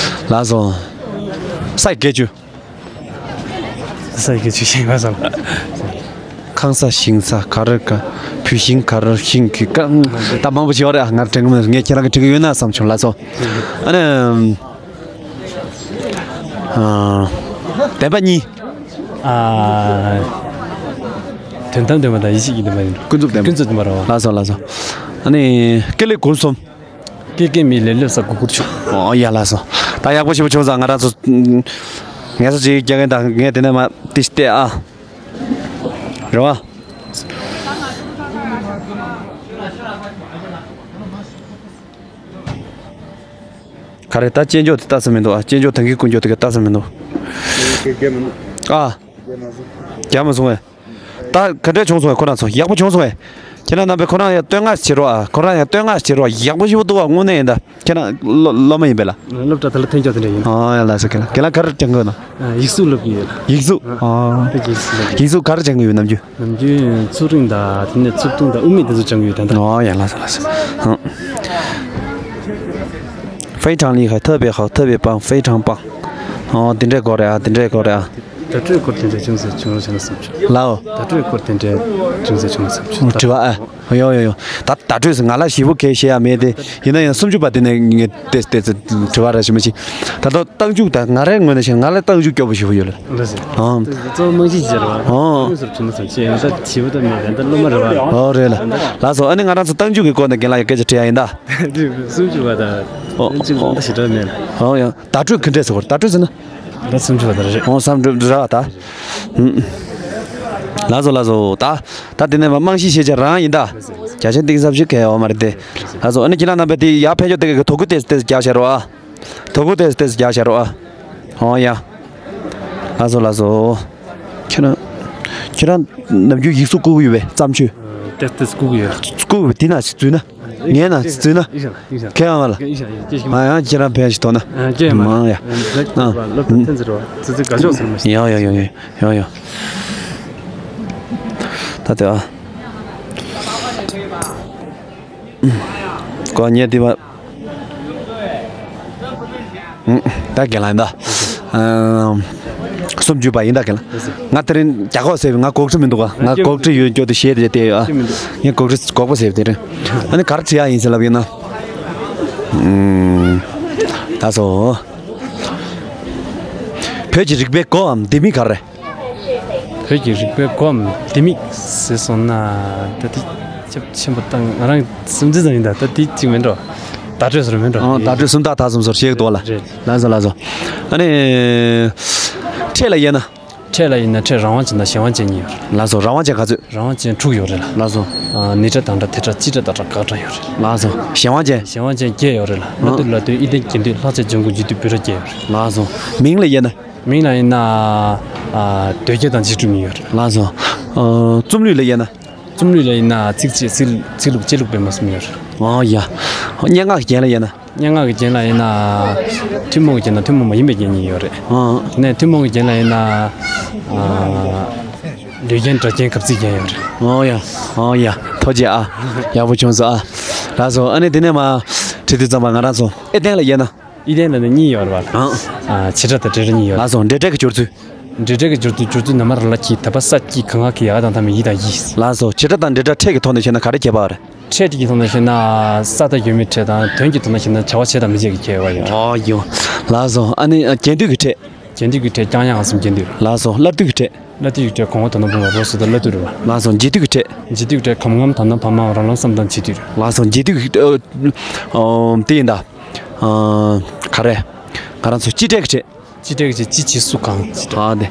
ལགས་སོ། ས་ཡི་བརྒྱད་ཅུ། ས་ཡི་བརྒྱད་ཅུ་ཞེས་པ་སོང་། ཁང་ས། ཞིང་ས། ག་རི་ཀ། ཤིང་མཁར་ཤིང་གི་ཀ་ད་མང་པོ་ཞིག་ཡོད་རེད། ང་དྲན་གི་མི་འདུག་ངས་ཁྱེད་རང་གི་དྲན་གི་ཡོད་ན་བསམ་བྱུང་། ལགས་སོ། ཨ་ནི། ཨ། བདེན་པ་གཉིས། ཨ། དོན་དམ་བདེན་པ་དང་ཡེ་ཤེས་ཀྱི་བདེན་པ་ཡིན། ཀུན་རྫོབ་བདེན་པ། ཀུན་རྫོབ་བདེན་པ་རེད་བ། ལགས་སོ་ལགས་སོ། ཨ་ནི་ཀུན་ལེགས་སྒོ་གསུམ། ཀུན་ཀུན་མི་ལེ་ལེབ་ས་གུ་གུར་ཆུ། ཨོ་ཡ་ལགས་སོ། ད་ཡག་པོ་ཞེ་པོ་བྱུང་ས། ང་རང་ཚོ་ངལ་གསོ་ཅིག་རྒྱག་གིན། ད་ངས་དེ་ནས་མར་ཏིས་བལྟས་ཨ། རེད་བ། ག་རེ་ད་གཅེན་གཅུང་དེ་ལྟ་ས་མི་འདུག་ཨ། གཅེན་གཅུང་ད་གིན་དཀོན་མཆོག་དེ་ག་ལྟ་ས་མི་འདུག་ཨ། རྒྱག་མ་སོང་བས། ད་ག་འདྲས་བྱུང་སོང་བས་ཁོ་རང་ཚོ། ཡག་པོ་བྱུང་སོང་བས། ཁྱེད་རང་རྣམ་པས་ཁོ་རང་ཡང་བསྟོད་བསྔགས་བྱེད་རོགས་ཨ། ཁོ་རང་ཡང་བསྟོད་བསྔགས་བྱེད་རོགས། ཡག་པོ་ཞེ་པོ་འདུག་བ། དངོས་གནས་ཡིན་ད། ཁྱེད་རང་སློབ་སློབ་མ་ཡིན་པས་ལ། སློབ་གྲྭ་དེ་ལ་ཐོན་ཆོག་དེ་འདྲ་ཡིན། ཨ་ཡ་ལགས་སོ། ཁྱེད་རང་ཁྱེད་རང་ག་རེ་སྦྱང་གི་ཡོད་ན། ཡིག་གཟུགས་སློབ་ཀྱི་ཡོད་ལ། ཡིག་གཟུགས། ཨ། ཨ། ད་ཡིག་གཟུགས་སློབ། ཡིག་གཟུགས་ག་རེ་སྦྱང་གི་ཡོད་ནམ་རྒྱུན། ནམ་རྒྱུན་ཚུགས་རིང་དང་དེ་ནས་ཚུགས་ཐུང་དང་དབུ་མེད་དེ་ཚོ་སྦྱང་གི་ཡོད་ད་ལྟ། ཨ་ཡ་ལགས་སོ་ལགས་སོ། ཨ། 非常厉害，特别好，特别棒，非常棒。ཨོ་དེ་འདྲས་དགོས་རེད་ཨ། དེ་འདྲས་དགོས་རེད་ཨ། བརྡ་སྤྲོད་སྐོར་དེ་འདྲས་ཅུང་ཟད་བྱུང་རོགས་བྱས་ན་བསམ་བྱུང་། ལའོ། བརྡ་སྤྲོད་སྐོར་དེ་འདྲས་ཅུང་ཟད་བྱུང་ན་བསམ་བྱུང་། དྲི་བ་ཨ། ཡོ་ཡོ་ཡོ། ད་བརྡ་སྤྲོད་ཟེར་ང་ལ་ཞེ་པོ་གལ་ཤེས་ཡ་མེད་དེ། ཡིན་ན་ཡང་སུམ་ཅུ་པ་དེ་ནས་ངས་ཏེ་ཏེ་ཙི་དྲི་བ་ར་ཞིག་མ་ཤེས། ད་ལྟ་རྟགས་འཇུག་ད་ང་རའི་ངོས་ནས་བཤད་ང་ལ་རྟགས་འཇུག་སྐྱོ་པོ་ཞེ་པོ་ཡོད་ལ། ལགས་སོ། ཨང་། གཙོ་བོ་རྨང་གཞི་ཅིག་རེད་བ། ཨང་། ཨང་། སོར་བྱུང་ན་བསམ་ཤེས་ཡང་ད་བྱིས་པ་ད་མེད་ད་ད་སློབ་མ་རེད་བ། ཨོ་རེད་ལ། ལགས་སོ། ཨ་ནི་ང་རང་ཚོ་རྟགས་འཇུག་གི་སྐོར་ནས་རྒན་ལགས་ཡང་སྐད་ཆ་དྲི་ཡ་ཡིན་ད། སུམ་ཅུ་པ་ད། ཨོ། ཨང་། གཅིག་ཨང་། ད་ཞེ་དྲག་མེད་ལ། ཨོ་ཡང་བརྡ་སྤྲོད་ག་འདྲས་ཟེར་བར་བརྡ་སྤྲོད་ཟེར་ན། ད་སུམ་ཅུ་པ་དེ་རེད། ཨོ་བསམ་འགྲུབ་ར་ད། ཨུམ། ལགས་སོ་ལགས་སོ། ད་ད་དེ་ནས་མ་རྨང་གཞི་ཤེས་བྱ་རང་ཡིན་ད། བརྒྱ་ཆ་གཏིང་ཟབ་ཞིག་གས་ཡོད་མ་རེད་དེ། ལགས་སོ། ཨ་ནི་ཁྱེད་རང་རྣམ་པས་དེ་ཡར་ཕན་ཆོད་དེ་ག་གི་དོ་ཁུར་ཏེས་ཏེས་རྒྱག་བྱ་རོགས་ཨ། དོ་ཁུར་ཏེས་ཏེས་རྒྱག་བྱ་རོགས་ཨ། ཨོ་ཡ། ལགས་སོ་ལགས་སོ། ཁྱེད་རང་ཁྱེད་རང་ནམ་རྒྱུན་ཡིག་གཟུགས་བསྐུར་གི་ཡོད་པས་བརྩམས་ཆོས། ཏེས་ཏེས་བསྐུར་གི་ཡོད། བསྐུར་གི་ཡོད་དེ་ན་ཞིག་འཛུལ་ན། ངས་ན་ཞིག་འཛུལ་ན། ཡིག་ཤ་ཡིག་ཤ། ཁྱེད་ཡང་ལ། ཡིག་ཤ་ཡིག་ཤ། ང་ཡང་ཁྱེད་རང་ཕན་ཞིག་ཐོགས་ན། ཨ་ཁྱེད་མ། ཡང་ཡ། ཨ། སློབ་གྲྭ་ཐོན་ཟེར་བ་ཙི་ཙི་དགའ་ཤོག་ཟེར་མ་ཤེས། ཡང་ཡང་ཡང་ཡང་ཡང་། ད་དེ་ཨ། ཀོ་ཉེ་དེ་བ། ད་རྒན་ལགས་ཡིན་ད། སུམ་ཅུ་པ་ཡིན་ད་རྒན་ལགས། ང་དེ་རིང་རྒྱ་གོག་ཟེར་བའི་ང་གོག་ཁྲི་མི་འདུག་ག་ང་གོག་ཁྲི་ཡོད་རྒྱུ་དེ་བཤད་དེ་བལྟས་ཡོད་ཨ། ངས་གོག་ཁྲི་གོག་པ་ཟེར་བ་དེ་རིང་། ཨ་ནི་ག་རེ་བྲིས་ཡ་ཡིན་ཟེར་ལབ་ཡིན་ན། ད་སོ། བོད་ཀྱི་རིག་པའི་སྒོའམ་ལྡེ་མིག་ག་རེ། བོད་ཀྱི་རིག་པའི་སྒོའམ་ལྡེ་མིག་ཟེར་སོང་ན་ད་དེ་ཆེ་ཆེན་པོ་ད་ང་རང་སུམ་རྩེན་ཙམ་ཡིན་ད། ད་དེ་གཅིག་མིན་འགྲོ། བརྡ་སྤྲོད་ཟེར་མིན་འགྲོ། ཨང་། བརྡ་སྤྲོད་སུམ་རྟགས་དག་གསུམ་སོར་ཤེས་དགོས་ལ། རེད། ལགས་སོ་ལགས་སོ། ཨ་ནི། ཕྲད་ལ་དབྱེ་ན། ཕྲད་ལ་དབྱེ་ན་ཕྲད་རང་དབང་ཅན་དང་གཞན་དབང་ཅན་གཉིས་ཡོད་རེད། ལགས་སོ། རང་དབང་ཅན་ག་ཚོད། རང་དབང་ཅན་དྲུག་ཡོད་རེད་ལ། ལགས་སོ། ཨ། ནི་སྒྲ་དང་སྒྲ་དེ་སྒྲ་སྤྱི་སྒྲ་བདག་སྒྲ་བཀག་སྒྲ་ཡོད་རེད། ལགས་སོ། གཞན་དབང་ཅན། གཞན་དབང་ཅན་བརྒྱད་ཡོད་རེད་ལ། བླ་ཨང་། སྡེ་བླ་སྡོམ་དབྱེ་ལྡན་རྒྱས་འདོད་ལྷག་བཅས་འབྱུང་ཁུངས་འཇུག་སྡེ་སྦུལ་སྒྲ་བརྒྱད་ཡོད་རེད། ལགས་སོ། མིང་ལ་དབྱེ་ན། མིང་ལ་དབྱེ་ན། ཨ། དོལ་རྒྱལ་དང་རྗེས་འགྲོ་གཉིས་ཡོད་རེད། ལགས་སོ། ཨ། རྩོམ་ལུས་ལ་དབྱེ་ན། རྩོམ་ལུས་ལ་དབྱེ་ན་ཚིགས་བཅད་ཚིག་ཚིག་ལྷུག་བཅད་ལྷུག་སྤེལ་མ་གསུམ་ཡོད་རེད། ཨོ་ཡ། སྙན་ངག་གི་རྒྱན་ལ་དབྱེ་ན། སྙན་ངག་གི་རྒྱན་ལ་དབྱེ་ན། ཐུན་མོང་གི་རྒྱན་དང་ཐུན་མོང་མ་ཡིན་པའི་རྒྱན་གཉིས་ཡོད་རེད། ཨང་། དེ་ནས་ཐུན་མོང་གི་རྒྱན་ལ་དབྱེ་ན། ཨ། ལུས་རྒྱན་སྒྲ་རྒྱན་གབ་ཚིག་རྒྱན་ཡོད་རེད། ཨོ་ཡ། ཨོ་ཡ། ཐུགས་རྗེ་ཆེ་ཨ། ཡག་པོ་བྱུང་སོང་ཨ། ལགས་སོ། ཨ་ནི་དེ་ནས་མ། བྲིས་དུས་ཙམ་པ་ང་རང་ཚོ་ཨེ་ཏན་ལ་དབྱེ་ན། ཨེ་ཏན་ལ་ནི་གཉིས་ཡོད་རེད་བ། ཨང་། ཨ། བྱེད་སྒྲ་དང་འབྲེལ་སྒྲ་གཉིས་ཡོད་རེད། ལགས་སོ། འབྲེལ་སྒྲ་གི་སྦྱོར་ཚུལ། འབྲེལ་སྒྲ་གི་སྦྱོར་ཚུལ། སྦྱོར་ཚུལ་ན་མ་ར་ལ་གི་ད་བ་ས་ཀྱི་ག་ང་གི་ཡ་དང་ད་མི་ཡི་དང་ཡི། ལགས་སོ། བྱེད་སྒྲ་དང་འབྲེལ་སྒྲ་ཕྲད་ཀྱི་ཐོག་ནས་བཤད་ན་ག་རེ་ཁྱད་པར་རེད། ཕྲད་ཀྱི་ཐོག་ནས་བཤད་ན་ས་དང་ཡོད་མེད་ཕྲད་དང་དོན་གྱི་ཐོག་ནས་བཤད་ན་བྱ་བ་བྱེད་དང་མི་བྱེད་ཀྱི་ཁྱད་པར་ཡོད་རེད། ཨོ་ཡོ། ལགས་སོ། ཨ་ནི་རྒྱན་སྡུད་ཀྱི་ཕྲད། རྒྱན་སྡུད་ཀྱི་ཕྲད་རྐྱང་དབྱངས་གསུམ་རྒྱན་སྡུད་རེད། ལགས་སོ། སླར་སྡུད་ཀྱི་ཕྲད། སླར་སྡུད་ཀྱི་ཕྲད་གོང་འོག་དང་པོ་མ་རོ་སོ་དང་སླར་སྡུད་རེད་བ། ལགས་སོ། འབྱེད་སྡུད་ཀྱི་ཕྲད། འབྱེད་སྡུད་ཀྱི་ཕྲད་གམ་ངམ་དང་ནམ་བར་མའམ་རང་ལམ་གསུམ་དང་འབྱེད་སྡུད་རེད། ལགས་སོ། འབྱེད་སྡུད་ཀྱི་ཨ། ཨ། དེ་ཡིན་ད། ཨ། ག་རེ། ང་རང་ཚོ་སྤྱི་སྒྲ་གི་ཕྲད། སྤྱི་སྒྲ་གི་ཕྲད་སྤྱི་བྱེད་སུ་གང་སྤྱི་སྒྲ། ཨ་དེ།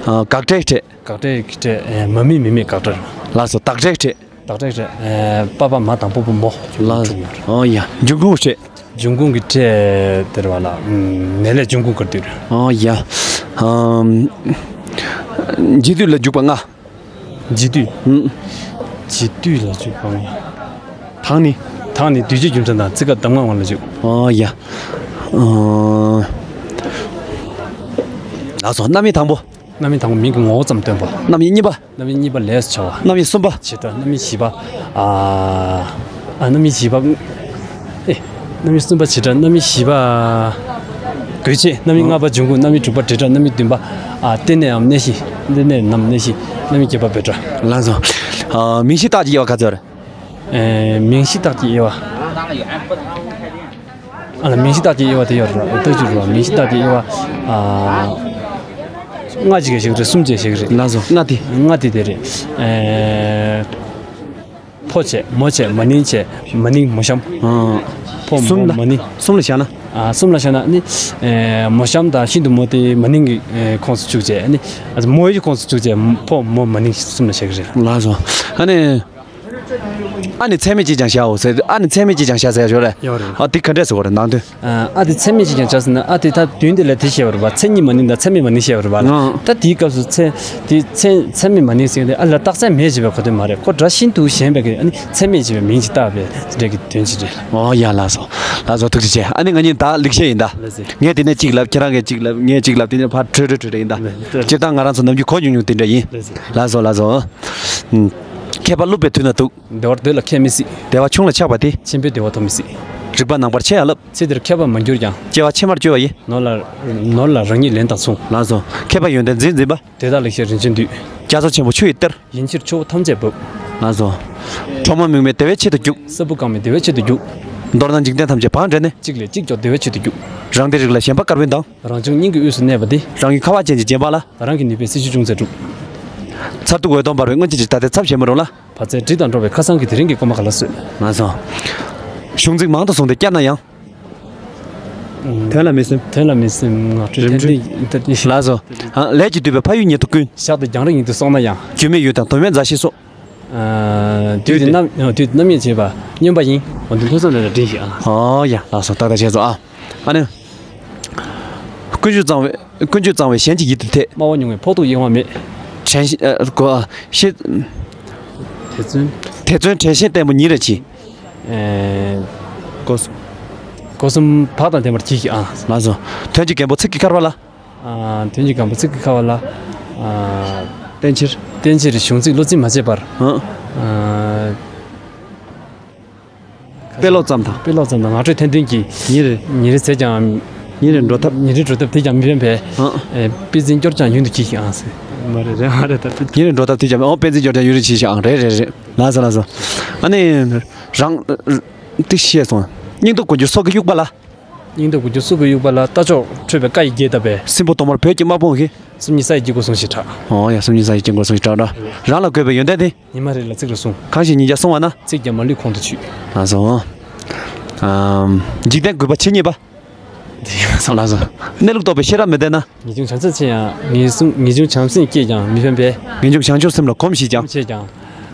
ཨ། དགག་སྒྲ་གི་ཕྲད། དགག་སྒྲ་གི་ཕྲད་ཨེ། མ་མི་མི་མེད་དགག་སྒྲ་རེད། ལགས་སོ། བདག་སྒྲ་གི་ཕྲད། བདག་སྒྲ་གི་ཕྲད་ཨེ། པ་ཕ་མ་དང་པོ་པོ་མོ། ལགས་སོ། ཨོ་ཡ། འབྱུང་ཁུངས་ཀྱི་ཕྲད། འབྱུང་ཁུངས་ཀྱི་ཕྲད་དེ་རེད་བ་ལ། ཨམ། ནས་ལས་འབྱུང་ཁུངས་ག་རེ་འདུག་ཨོ་ཡ། ཨམ། འབྱེད་སྡུད་ལ་འཇུག་པ་ལྔ། འབྱེད་སྡུད། ཨུམ། འབྱེད་སྡུད་ལ་འཇུག་པ་ལྔ། དང་ནི། དང་ནི་འདུས་བྱས་རྒྱུ་མཚན་དང་ཚིག་ཁ་གདམས་ངག་དབང་ལ་འཇུག་ཨོ་ཡ། ཨ། ལགས་སོ། རྣམ་དབྱེ་དང་པོ། རྣམ་དབྱེ་དང་པོ་མིང་གི་ངོ་བོ་ཙམ་སྟོན་པ། རྣམ་དབྱེ་གཉིས་པ། རྣམ་དབྱེ་གཉིས་པ་ལས་སུ་བྱ་བ། རྣམ་དབྱེ་གསུམ་པ། བྱེད་སྒྲ། རྣམ་དབྱེ་བཞི་པ། ཨ། ཨ། རྣམ་དབྱེ་བཞི་པ། ཨེ། རྣམ་དབྱེ་གསུམ་པ་བྱེད་སྒྲ། རྣམ་དབྱེ་བཞི་པ། དགོས་ཆེད། རྣམ་དབྱེ་ལྔ་པ་འབྱུང་ཁུངས། རྣམ་དབྱེ་དྲུག་པ་འབྲེལ་སྒྲ། རྣམ་དབྱེ་བདུན་པ། ཨ། རྟེན་གནས་འམ་གནས་གཞི། རྟེན་གནས་ནམ་གནས་གཞི། རྣམ་དབྱེ་བརྒྱད་པ་འབྲེལ་སྒྲ། ལགས་སོ། ཨ། མིང་གཞི་རྟགས་ཀྱི་དབྱེ་བ་ག་ཚོད་རེད། ཨེ། མིང་གཞི་རྟགས་ཀྱི་དབྱེ་བ། ཨ་ལ། མིང་གཞི་རྟགས་ཀྱི་དབྱེ་བ་དེ་ཡོད་རེད། ལྟོས་ཀྱི་རེད་བ། མིང་གཞི་རྟགས་ཀྱི་དབྱེ་བ། ཨ། ལྔ་ཅིག་བྱེད་ཀྱི་རེད། གསུམ་ཅིག་བྱེད་ཀྱི་རེད། ལགས་སོ། ལྔ་དེ། ལྔ་དེ་དེ་རེད། ཨེ། ཕོ་བྱས། མོ་བྱས། མ་ནིང་བྱས། མ་ནིང་མོ་གཤམ། ཨ། ཕོ་མོ་གསུམ་ལ། མ་ནིང་། གསུམ་ལ་བཞག་ན། ཨ། གསུམ་ལ་བཞག་ན་ནི། ཨེ། མོ་གཤམ་དང་ཤིན་ཏུ་མོ་དེ་མ་ནིང་གི། ཨེ། ཁོངས་སུ་བཅུག་བྱས་ནི། ཨ། མོ་ཡི་ཁོངས་སུ་བཅུག་བྱས་ཕོ་མོ་མ་ནིང་གསུམ་ལ་བྱེད་ཀྱི་རེད། ལགས་སོ། ཨ་ནི། ཨ་ནི་ཚད་མེད་ཅིག་ཀྱང་བཞག་འོ་ཟེར། ཨ་ནི་ཚད་མེད་ཅིག་ཀྱང་བཞག་ཟེར་ཡ་ཡོད་རེད། ཡོད་རེད། ཨ། དེ་ག་འདྲས་ཟེར་བ་རེད། ནང་དོན། ཨ། ཨ་དེ་ཚད་མེད་ཅིག་ཀྱང་བཞག་ཟེར་ན། ཨ་དེ་ད་དོན་དེ་ལ་དེ་བཤད་པ་རེད་བ། མཚན་ཉིད་མ་ནིང་དང་ཚད་མེད་མ་ནིང་བཤད་པ་རེད་བ་ལ། ཨང་། ད་དེའི་སྐབས་སུ་ཚད་དེ་ཚད་ཚད་མེད་མ་ནིང་ཟེར་ཏེ། ཨ་ལ་རྟགས་མཚན་མེད་ཅེས་པའི་གོ་དོན་མ་རེད། ཁོ་སྒྲ་ཤིན་ཏུ་ཞན་པའི་གི། ཨ་ནི་ཚད་མེད་ཅེས་པའི་མིང་ཅིག་བཏགས་པའི་འདྲ་གི་དོན་ཅིག་རེད། ཨོ་ཡ། ལགས་སོ། ལགས་སོ། ཐུགས་རྗེ་ཆེ། ཨ་ནི་ང་གཉིས་ད་ལེགས་བཤད་ཡིན་ད། ལགས་སོ། ངས་དེ་ནས་གཅིག་ལབ། ཁྱེད་རང་གིས་གཅིག་ལབ། ངས་གཅིག་ལབ། དེ་ནས་ཕར་འཕྲོས་འཕྲོས་འཕྲོས་འཕྲོས་ཡིན་ད། ལགས་སོ། སྤྱིར་བཏང་ང་རང་ཚོ་ནམ་རྒྱུན་གོ་ཉུང་ཉུང་དེ་འདྲ་ཡིན། ལགས་སོ། ལགས་སོ། ཨུམ། མཁས་པ་བསླབ་པའི་དུས་ན་སྡུག། བདེ་བར་སྡོད་ལ་མཁས་མི་སྲིད། བདེ་བ་ཆུང་ལ་ཆགས་པ་དེ། ཆེན་པོའི་བདེ་བ་ཐོབ་མི་སྲིད། རིག་པ་ནང་པར་ཆེ་ཡང་བསླབ། ཚེ་འདིར་མཁས་པར་མ་གྱུར་ཀྱང་། སྐྱེ་བ་ཕྱི་མར་བཅོལ་བ་ཡི། ནོར་ལ་ནོར་ལ་རང་ཉིད་ལན་དང་མཚུངས། ལགས་སོ། མཁས་པ་ཡོན་ཏན་འཛིན་འཛིན་པ། དེ་དག་ལེགས་བཤད་རིན་ཆེན་བསྡུས། རྒྱ་མཚོ་ཆེན་པོ་ཆུ་ཡི་གཏེར། ཡིན་ཕྱིར་ཆུ་བོ་ཐམས་ཅད་འབབ། ལགས་སོ། གྲོག་མ་མིག་མེད་བདེ་བའི་ཆེད་དུ་རྒྱུག། ས་བུག་གང་མེད་བདེ་བའི་ཆེད་དུ་རྒྱུག། མདོར་ན་འཇིག་རྟེན་ཐམས་ཅད་བང་འགྲན་ནས། གཅིག་ལས་གཅིག་མགྱོགས་བདེ་བའི་ཆེད་དུ་རྒྱུག། རང་སྡེ་རིགས་ལ་ཞེན་པ་དཀར་པོའི་མདངས། རང་བྱུང་སྙིང་གི་དབུས་སུ་གནས་པ་དེ། རང་གི་ཁ་བ་ཅན་གྱི་རྗེས་འབངས་ལ། རང་གི་ནུས་པས་སྲིད་ཞུ་ཅུང་ཟད་སྒྲུབ། མཚར་སྡུག་འོད་སྟོང་འབར་བའི་སྔོན་ཆད་ཀྱི་ད་ལྟའི་ཚབ་བྱེད་མི་རུང་ལ། བར་ཆད་དྲི་དང་འགྲོགས་པའི་ཁ་སང་གི་དེ་རིང་གི་སྐོར་མ་ག་ལ་བཟོད། ང་ཚོ། གཞུང་ཚིག་མང་དུ་བཟུང་སྟེ་བསྐྱར་ན་ཡང་། དོན་ལ་མི་སེམས། དོན་ལ་མི་སེམས། ང་ཚོའི་རིམ་གྲོས། ལགས་སོ། ལས་ཀྱིས་བསྡུས་པའི་ཕ་ཡུལ་ཉིད་དུ་ཀུན། ཞག་དང་རྒྱང་རིང་ཉིད་དུ་སོང་ན་ཡང་། རྒྱུས་མེད་ཡུལ་དང་དོན་མེད་མཛའ་བཤེས་སོགས། དུས་དེ་རྣམ་དུས་དེ་རྣམ་གཡེང་བྱེད་པ་སྨྱོན་པ་ཡིན། འོ་འདི་ལྷུག་རྩོམ་རེ་ལ་འདྲེན་ཞིག་ཨ། ཨོ་ཡ། ལགས་སོ། ཏག་ཏག་བྱས་སོ་ཨ། ཨ་ནི། ཀུན་སྤྱོད་གཙང་བའི་ཀུན་སྤྱོད་གཙང་བའི་གཞན་གྱི་ཡིད་དུ་འཐད། སྨྲ་བ་ཉུང་བའི་ཕོག་ཐུག་གཡེང་བ་མེད། དྲན་ཤེས་ཨ། གོ་ཨ། ཤེས། དེ་ཚུན། དེ་ཚུན་དྲན་ཤེས་བརྟན་པོ་ཉིད་རེ་གྱིས། ཨེ། སྒོ་གསུམ། སྒོ་གསུམ་བག་དང་ལྡན་པར་གྱིས་ཤིག་ཨ། ལགས་སོ། དོན་གྱི་རྒན་པོ་ཚིག་གི་ཁར་བ་ལ། ཨ། དོན་གྱི་རྒན་པོ་ཚིག་གི་ཁར་བ་ལ། ཨ། བསྟན་ཕྱིར། བསྟན་ཕྱིར་གཞུང་ཚིག་བློ་རྩིས་མ་བྱས་པར། ཨ། ཨ། དཔེ་ཀློག་ཙམ་དང་། དཔེ་ཀློག་ཙམ་དང་ངག་སྒྲོས་འཐེན་འདོན་གྱིས། ཉིན་རེ། ཉིན་རེ་བྱས་ཀྱང་། ཉིན་རེ་འགྲོ་ཐབས། ཉིན་རེ་འགྲོ་ཐབས་དེས་ཀྱང་མི་ཕན་པས། ཨ། ཨེ། དཔེ་འཛིན་སྐྱོར་ཀྱང་ཡུན་དུ་གྱིས་ཤིག་ཨང་ཟེར། མ་རེད། རེད། མ་རེད་ད། ཉིན་རེ་འགྲོ་ཐབས་དེས་ཀྱང་ཨོ་དཔེ་འཛིན་སྐྱོར་ཀྱང་ཡུན་རེ་གྱིས་ཤིག་ཨང་། རེད་རེད་རེད། ལགས་སོ་ལགས་སོ། ཨ་ནི། རང་། དེ་ཤེས་སོང་། སྙིང་སྟོབས་དགུ་འགྱུར་སྲོག་གི་དབྱུག་པ་ལ། སྙིང་སྟོབས་དགུ་འགྱུར་སྲོག་གི་དབྱུག་པ་ལ། རྟ་མཆོག་ཁྲོས་པའི་བཀའ་ཡི་རྒྱས་བཏབ་པས། སྲིན་པོ་གདོང་དམར་བོད་ཀྱི་དམག་དཔུང་གིས། སུམ་གཉིས་ས་ཡི་དཀྱིལ་འཁོར་སྲུང་ཞེས་གྲགས། ཨོ་ཡ། སུམ་གཉིས་ས་ཡི་དཀྱིལ་འཁོར་སྲུང་ཞེས་གྲགས་འདྲ། རང་ལ་དགོས་པའི་ཡོན་ཏན་དེ། ཉི་མ་རེ་ལ་ཚིག་རེ་གསུང་། གང་ཞིག་ཉིད་ཀྱང་གསུང་བ་ན། ཚིག་ཀྱང་མ་ལུས་ཁོང་དུ་ཆུད། ལགས་སོ། ཨམ། འཇིག་རྟེན་རྒུད་པ་ཇི་སྙེད་པ། ལགས་སོ། གནས་ལུགས་རྟོགས་པའི་ཤེས་རབ་མི་ལྡན་ན། ངེས་འབྱུང་བྱམས་སེམས་ཆེ་ཡང་། ངེས་འབྱུང་བྱམས་སེམས་སྐྱེས་ཀྱང་མི་ཕན་པས། ངེས་འབྱུང་བྱང་ཆུབ་སེམས་ལ་གོམས་ཤིག་ཀྱང་། ཆེ་ཀྱང་།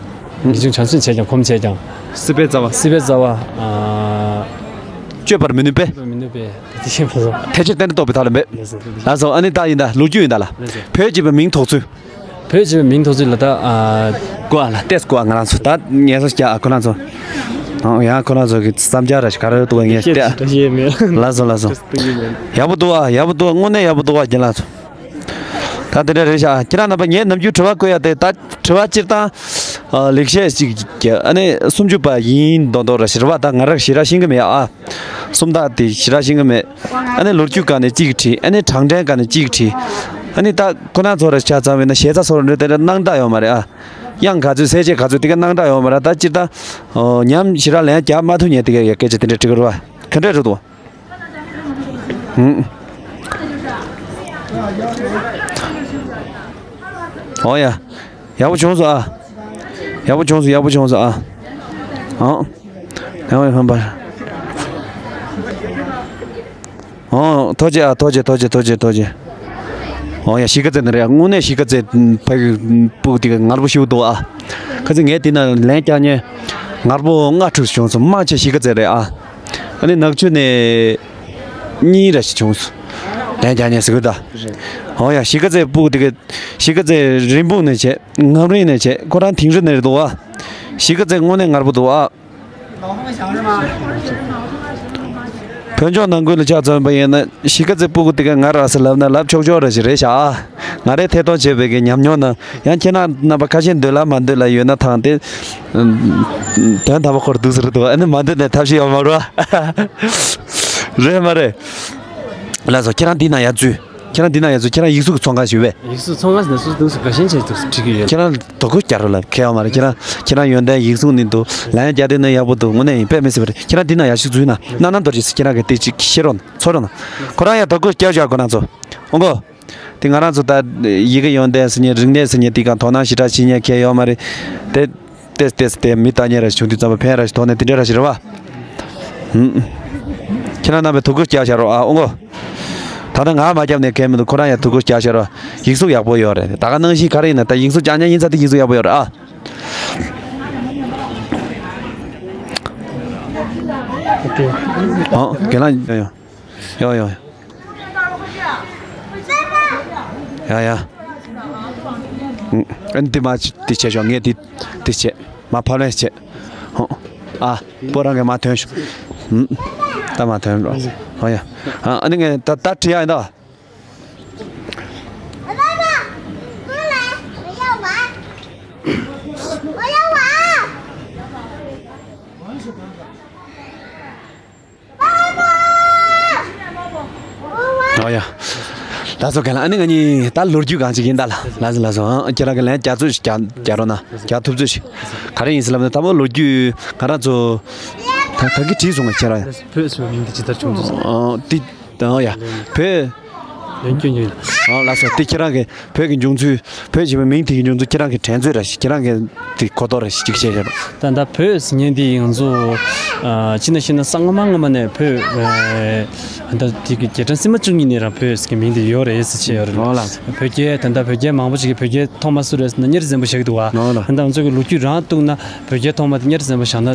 ངེས་འབྱུང་བྱམས་སེམས་ཆེ་ཀྱང་གོམས་ཆེ་ཀྱང་། སྲིད་པའི་རྩ་བ། སྲིད་པའི་རྩ་བ། ཨ། གཅོད་པར་མི་ནུས་པས། གཅོད་པར་མི་ནུས་པས། དེ་ཤེས་པ་སོ། དེ་ཕྱིར་བསྟན་ཏེ་རྟོགས་པའི་ཐབས་ལ་འབད། ལགས་སོ། ལགས་སོ། ཨ་ནི་ད་ཡིན་ད་ལོ་རྒྱུས་ཡིན་ད་ལ། ལགས་སོ། བོད་ཅེས་པའི་མིང་ཐོགས་ཚུལ། བོད་ཅེས་པའི་མིང་ཐོགས་ཚུལ་ལ་ད། ཨ། ཀོ་ཨ་ལ་ཏེས་ཀོ་ཨ། ང་རང་ཚོ་ད་ངལ་གསོ་རྒྱག་ཨ། ཁོ་རང་ཚོ། ཨང་། ཡང་ཁོ་རང་ཚོ་གི་བསམ་འཆར་ར་ཞིག་ག་རེ་འདུག་ངས་བལྟས། ལགས་སོ་ལགས་སོ། ཡག་པོ་འདུག་ཨ། ཡག་པོ་འདུག་ཨ། དངོས་གནས་ཡག་པོ་འདུག་ཨ། རྒན་ལགས་ཚོ། ད་དེ་འདྲ་རེད་ཤག་ཁྱེད་རང་རྣམ་པ་ངས་ནམ་རྒྱུན་དྲི་བ་བཀོད་ཡ་དེ་ད་དྲི་བ་སྤྱིར་བཏང་། ཨ། ལེགས་བཤད་ཅིག་ཨ་ནི་སུམ་ཅུ་པ་ཡིན་མདོག་མདོག་ར་ཞིག་རེད་བ། ད་ང་རང་ཞེ་དྲག་ཤེས་ཀྱི་མེད་ཨ། སུམ་རྟགས་དེ་ཞེ་དྲག་ཤེས་ཀྱི་མེད། ཨ་ནི་ལོ་རྒྱུས་སྒང་ནས་གཅིག་བྲིས། ཨ་ནི་གྲངས་འདྲེན་སྒང་ནས་གཅིག་བྲིས། ཨ་ནི་ད་ཁོ་རང་ཚོ་ར་ཆ་ཚང་བས་ན་ཞེ་ས་སོ་ར་འདྲ་དེ་འདྲ་སྣང་དག་ཡོད་མ་རེད་ཨ། དབྱངས་ག་ཚོད་གསལ་བྱེད་ག་ཚོད་དེ་ག་སྣང་དག་ཡོད་མ་རེད། ད་སྤྱིར་བཏང་། ཨོ། ཉམས་ཞེ་དྲག་ལན་རྒྱག་མ་ཐུབ་མཁན་དེ་ག་ཡ་སྐད་ཆ་དེ་འདྲ་དྲི་གི་རེད་བ། ག་འདྲ་རེད་འདུག་ཨང་། ཨོ་ཡ། ཡག་པོ་བྱུང་སོང་ཨ། ཡག་པོ་བྱུང་སོང་། ཡག་པོ་བྱུང་སོང་ཨ། ཨང་། ཡག་པོ་ཡོང་བ། ཨང་། ཐུགས་རྗེ་ཨ། ཐུགས་རྗེ་ཐུགས་རྗེ་ཐུགས་རྗེ་ཐུགས་རྗེ། ཨོ་ཡ། གཞིས་ཀ་རྩེ་ནས་རེད། དངོས་གནས་གཞིས་ཀ་རྩེ་ཕ་གི་སྤུ་གུ་དེ་ག་ངར་པོ་ཞིག་འདུག་ཨ། ཁ་སང་ངས་དེ་ན་ལན་རྒྱག་མཁན་ངར་པོ་ལྔ་དྲུག་བྱུང་སོང་། མང་ཆེ་གཞིས་ཀ་རྩེ་རེད་ཨ། ཨ་ནི་ནག་ཆུ་ནས་གཉིས་ར་ཞིག་བྱུང་སོང་། ལན་རྒྱག་མཁན་ཟེར་གི་ད། ཨོ་ཡ། གཞིས་ཀ་རྩེ་སྤུ་གུ་དེ་ག་གཞིས་ཀ་རྩེ་རིན་སྤུངས་ནས་བྱས། ངམ་རིང་ནས་བྱས། ཁོ་རང་དིང་རི་ནས་རེད་འདུག་ཨ། གཞིས་ཀ་རྩེ་དངོས་གནས་ངར་པོ་འདུག་ཨ། བོད་ལྗོངས་ནང་ཁུལ་ལ་ཆ་མཚོན་པ་ཡིན་ན་གཞིས་ཀ་རྩེ་སྤུ་གུ་དེ་ག་ང་ར་ཟེར་ལབ་ན་ལབ་ཆོག་ཆོག་ར་ཞིག་རེད་ཤག་ང་རས་ཐད་གཏོང་བྱས་པའི་གི་ཉམས་མྱོང་ནང་ཡང་ཁྱེད་རང་རྣམ་པ་ཁ་ཤས་འདོད་ལ་མ་འདོད་ལ་ཡོད་ན་ཐང་དེ། དོན་དམ་པ་ཁོར་འདུག་ཟེར་འདུག་ཨ་ནི་མ་འདོད་ནས་ཐབས་ཤེས་ཡོད་མ་རེད་བ། རེད་མ་རེད། ལགས་སོ། ཁྱེད་རང་འདི་ན་ཡར་འཛུལ། ཁྱེད་རང་འདི་ན་ཡ་ཚོ་ཁྱེད་རང་ཡིག་གཟུགས་ཀྱི་ཚོང་ཁང་ཞིག་ཡོད་པས། ཡིག་གཟུགས་ཚོང་ཁང་ཟེར་ན་སུ་འདུག་སུ་དགའ་ཞེན་བྱས་འདུག་སུ་འགྲིག་གི་ཡོད། ཁྱེད་རང་དོ་ཁུར་རྒྱག་རོགས་ལ་ཁེལ་བ་མ་རེད། ཁྱེད་རང་ཁྱེད་རང་ཡོན་ཏན་ཡིག་གཟུགས་ནི་འདུག་ལན་རྒྱག་དེ་ནི་ཡག་པོ་འདུག་དངོས་གནས་ཡིན་དཔེ་མི་སྲིད་པ་རེད། ཁྱེད་རང་འདི་ན་ཡ་ཞིག་འཛུལ་ན་གནམ་གནམ་དུ་རེད་ཟེར། ཁྱེད་རང་གི་དེ་ཅིག་ཤེས་རོགས་གནང་། ཚོར་རོགས་གནང་། ཁོ་རང་ཡ་དོ་ཁུར་རྒྱག་བཞག་ཁོ་རང་ཚོ། ཨོ་གོ། དེ་ང་རང་ཚོ་ད་ཡི་གེ་ཡོན་ཏན་ཟེར་མཁན་རིག་གནས་ཟེར་མཁན་དེ་ག་དོ་སྣང་ཞེ་དྲག་བྱེད་མཁན་གང་ཡོད་མ་རེད། དེ་ཏེས་ཏེས་ཏེ་མི་ལྟ་མཁན་ར་ཞིག་བྱུང་དུས་ཙམ་པ་ཕན་ར་ཞིག་ཐོགས་ནས་དེ་འདྲ་ར་ཞིག་རེད་བ། ཧུམ། ཁྱེད་རང་རྣམ་པས་དོ་ཁུར་རྒྱག་བཞག་རོགས་ཨ་ཨོ་གོ། ད་ལྟ་ང་མ་རྒྱབ་ནས་གལ་མི་འདུག་ཁོ་རང་ཡང་དོ་ཁུར་རྒྱག་བཞག་རོགས། ཡིག་གཟུགས་ཡག་པོ་ཡོད་རེད། ད་ག་ནང་བཞིན་ག་རེ་ཡིན་ན་ད་ཡིག་གཟུགས་རྒྱག་མཁན་ཡིན་ཙང་དེ་ཡིག་གཟུགས་ཡག་པོ་ཡོད་རེད་ཨ། ཨོ་གེ་ལ་ཡོ་ཡོ། ཡོ་ཡོ། ཡ་ཡ། ཨ་ནི་དེ་མ་དེ་བྱས་ཤོག་ངས་དེ་དེ་བྱས་མ་ཕབ་ལེན་བྱས། ཧོ། ཨ་པོ་རང་གིས་མ་ཐོན་ཤོག་ད་མ་ཐོན་རོགས། ཧོ་ཡ། ཨ་ནི་ངས་ད་ད་བྲིས་ཡ་ཡིན་ད། ཨོ་ཡ། ལགས་སོ་ག་ལ། ཨ་ནི་ང་གཉིས་ད་ལོ་རྒྱུས་གང་ཅིག་ཡིན་ད་ལ། ལགས་སོ་ལགས་སོ། ཨ་ཁྱེད་རང་གི་ལན་རྒྱ་མཚོ་ཞིག་རྒྱ་རྒྱ་རོགས་གནང་། རྒྱ་ཐུབ་ཚོད་ཞིག་ག་རེ་ཡིན་ཟེར་ལབ་ན་ད་མོ་ལོ་རྒྱུས་ང་རང་ཚོ་ད་ད་གི་བྲིས་སོང་ང་ཁྱེད་རང་། བོད་ཟེར་བའི་མིང་དེ་ཇི་ལྟར་བྱུང་འདུག་ཨོ་དེ་ཨོ་ཡ། བོད། ལན་རྒྱུ་ཉོས་ལ། ཨོ་ལགས་སོ། དེ་ཁྱེད་རང་གི་བོད་ཀྱི་འབྱུང་ཚུལ། བོད་ཅེས་པའི་མིང་དེ་གི་འབྱུང་ཚུལ་ཁྱེད་རང་གི་དྲན་ཚོད་ར་ཞིག་ཁྱེད་རང་གི་དེ་གོ་རྟོགས་ར་ཞིག་ཅིག་བཤད་ཤོག་ད་ལྟ་བོད་ཟེར་མཁན་དེ་ང་ཚོ་ཨ་ཕྱི་ནང་ཤེས་ན་ས་སྔ་མ་སྔ་མ་ནས་བོད་ཨ་ད་དེ་གི་རྒྱལ་ཕྲན་སིལ་མ་བཅུ་གཉིས་ནས་རང་བོད་ཟེར་གི་མིང་དེ་ཡོད་རེད་ཟེར་བྱས་ཡོད་རེད། ཨོ་ལགས། བོད་རྒྱལ་ད་ལྟ་བོད་རྒྱལ་མང་པོ་ཞིག་གིས་བོད་རྒྱལ་ཐོག་མ་སུ་རེད་ཟེར་ན་གཉའ་རི་བཙན་པོ་བཞག་གི་འདུག་བ། ཨོ་ལགས། ད་ལྟ་ང་ཚོ་གི་ལོ་རྒྱུས་རང་གཏུགས་ན་བོད་རྒྱལ་ཐོག་མ་དེ་གཉའ་རི་བཙན་པོ་བཞག་ན་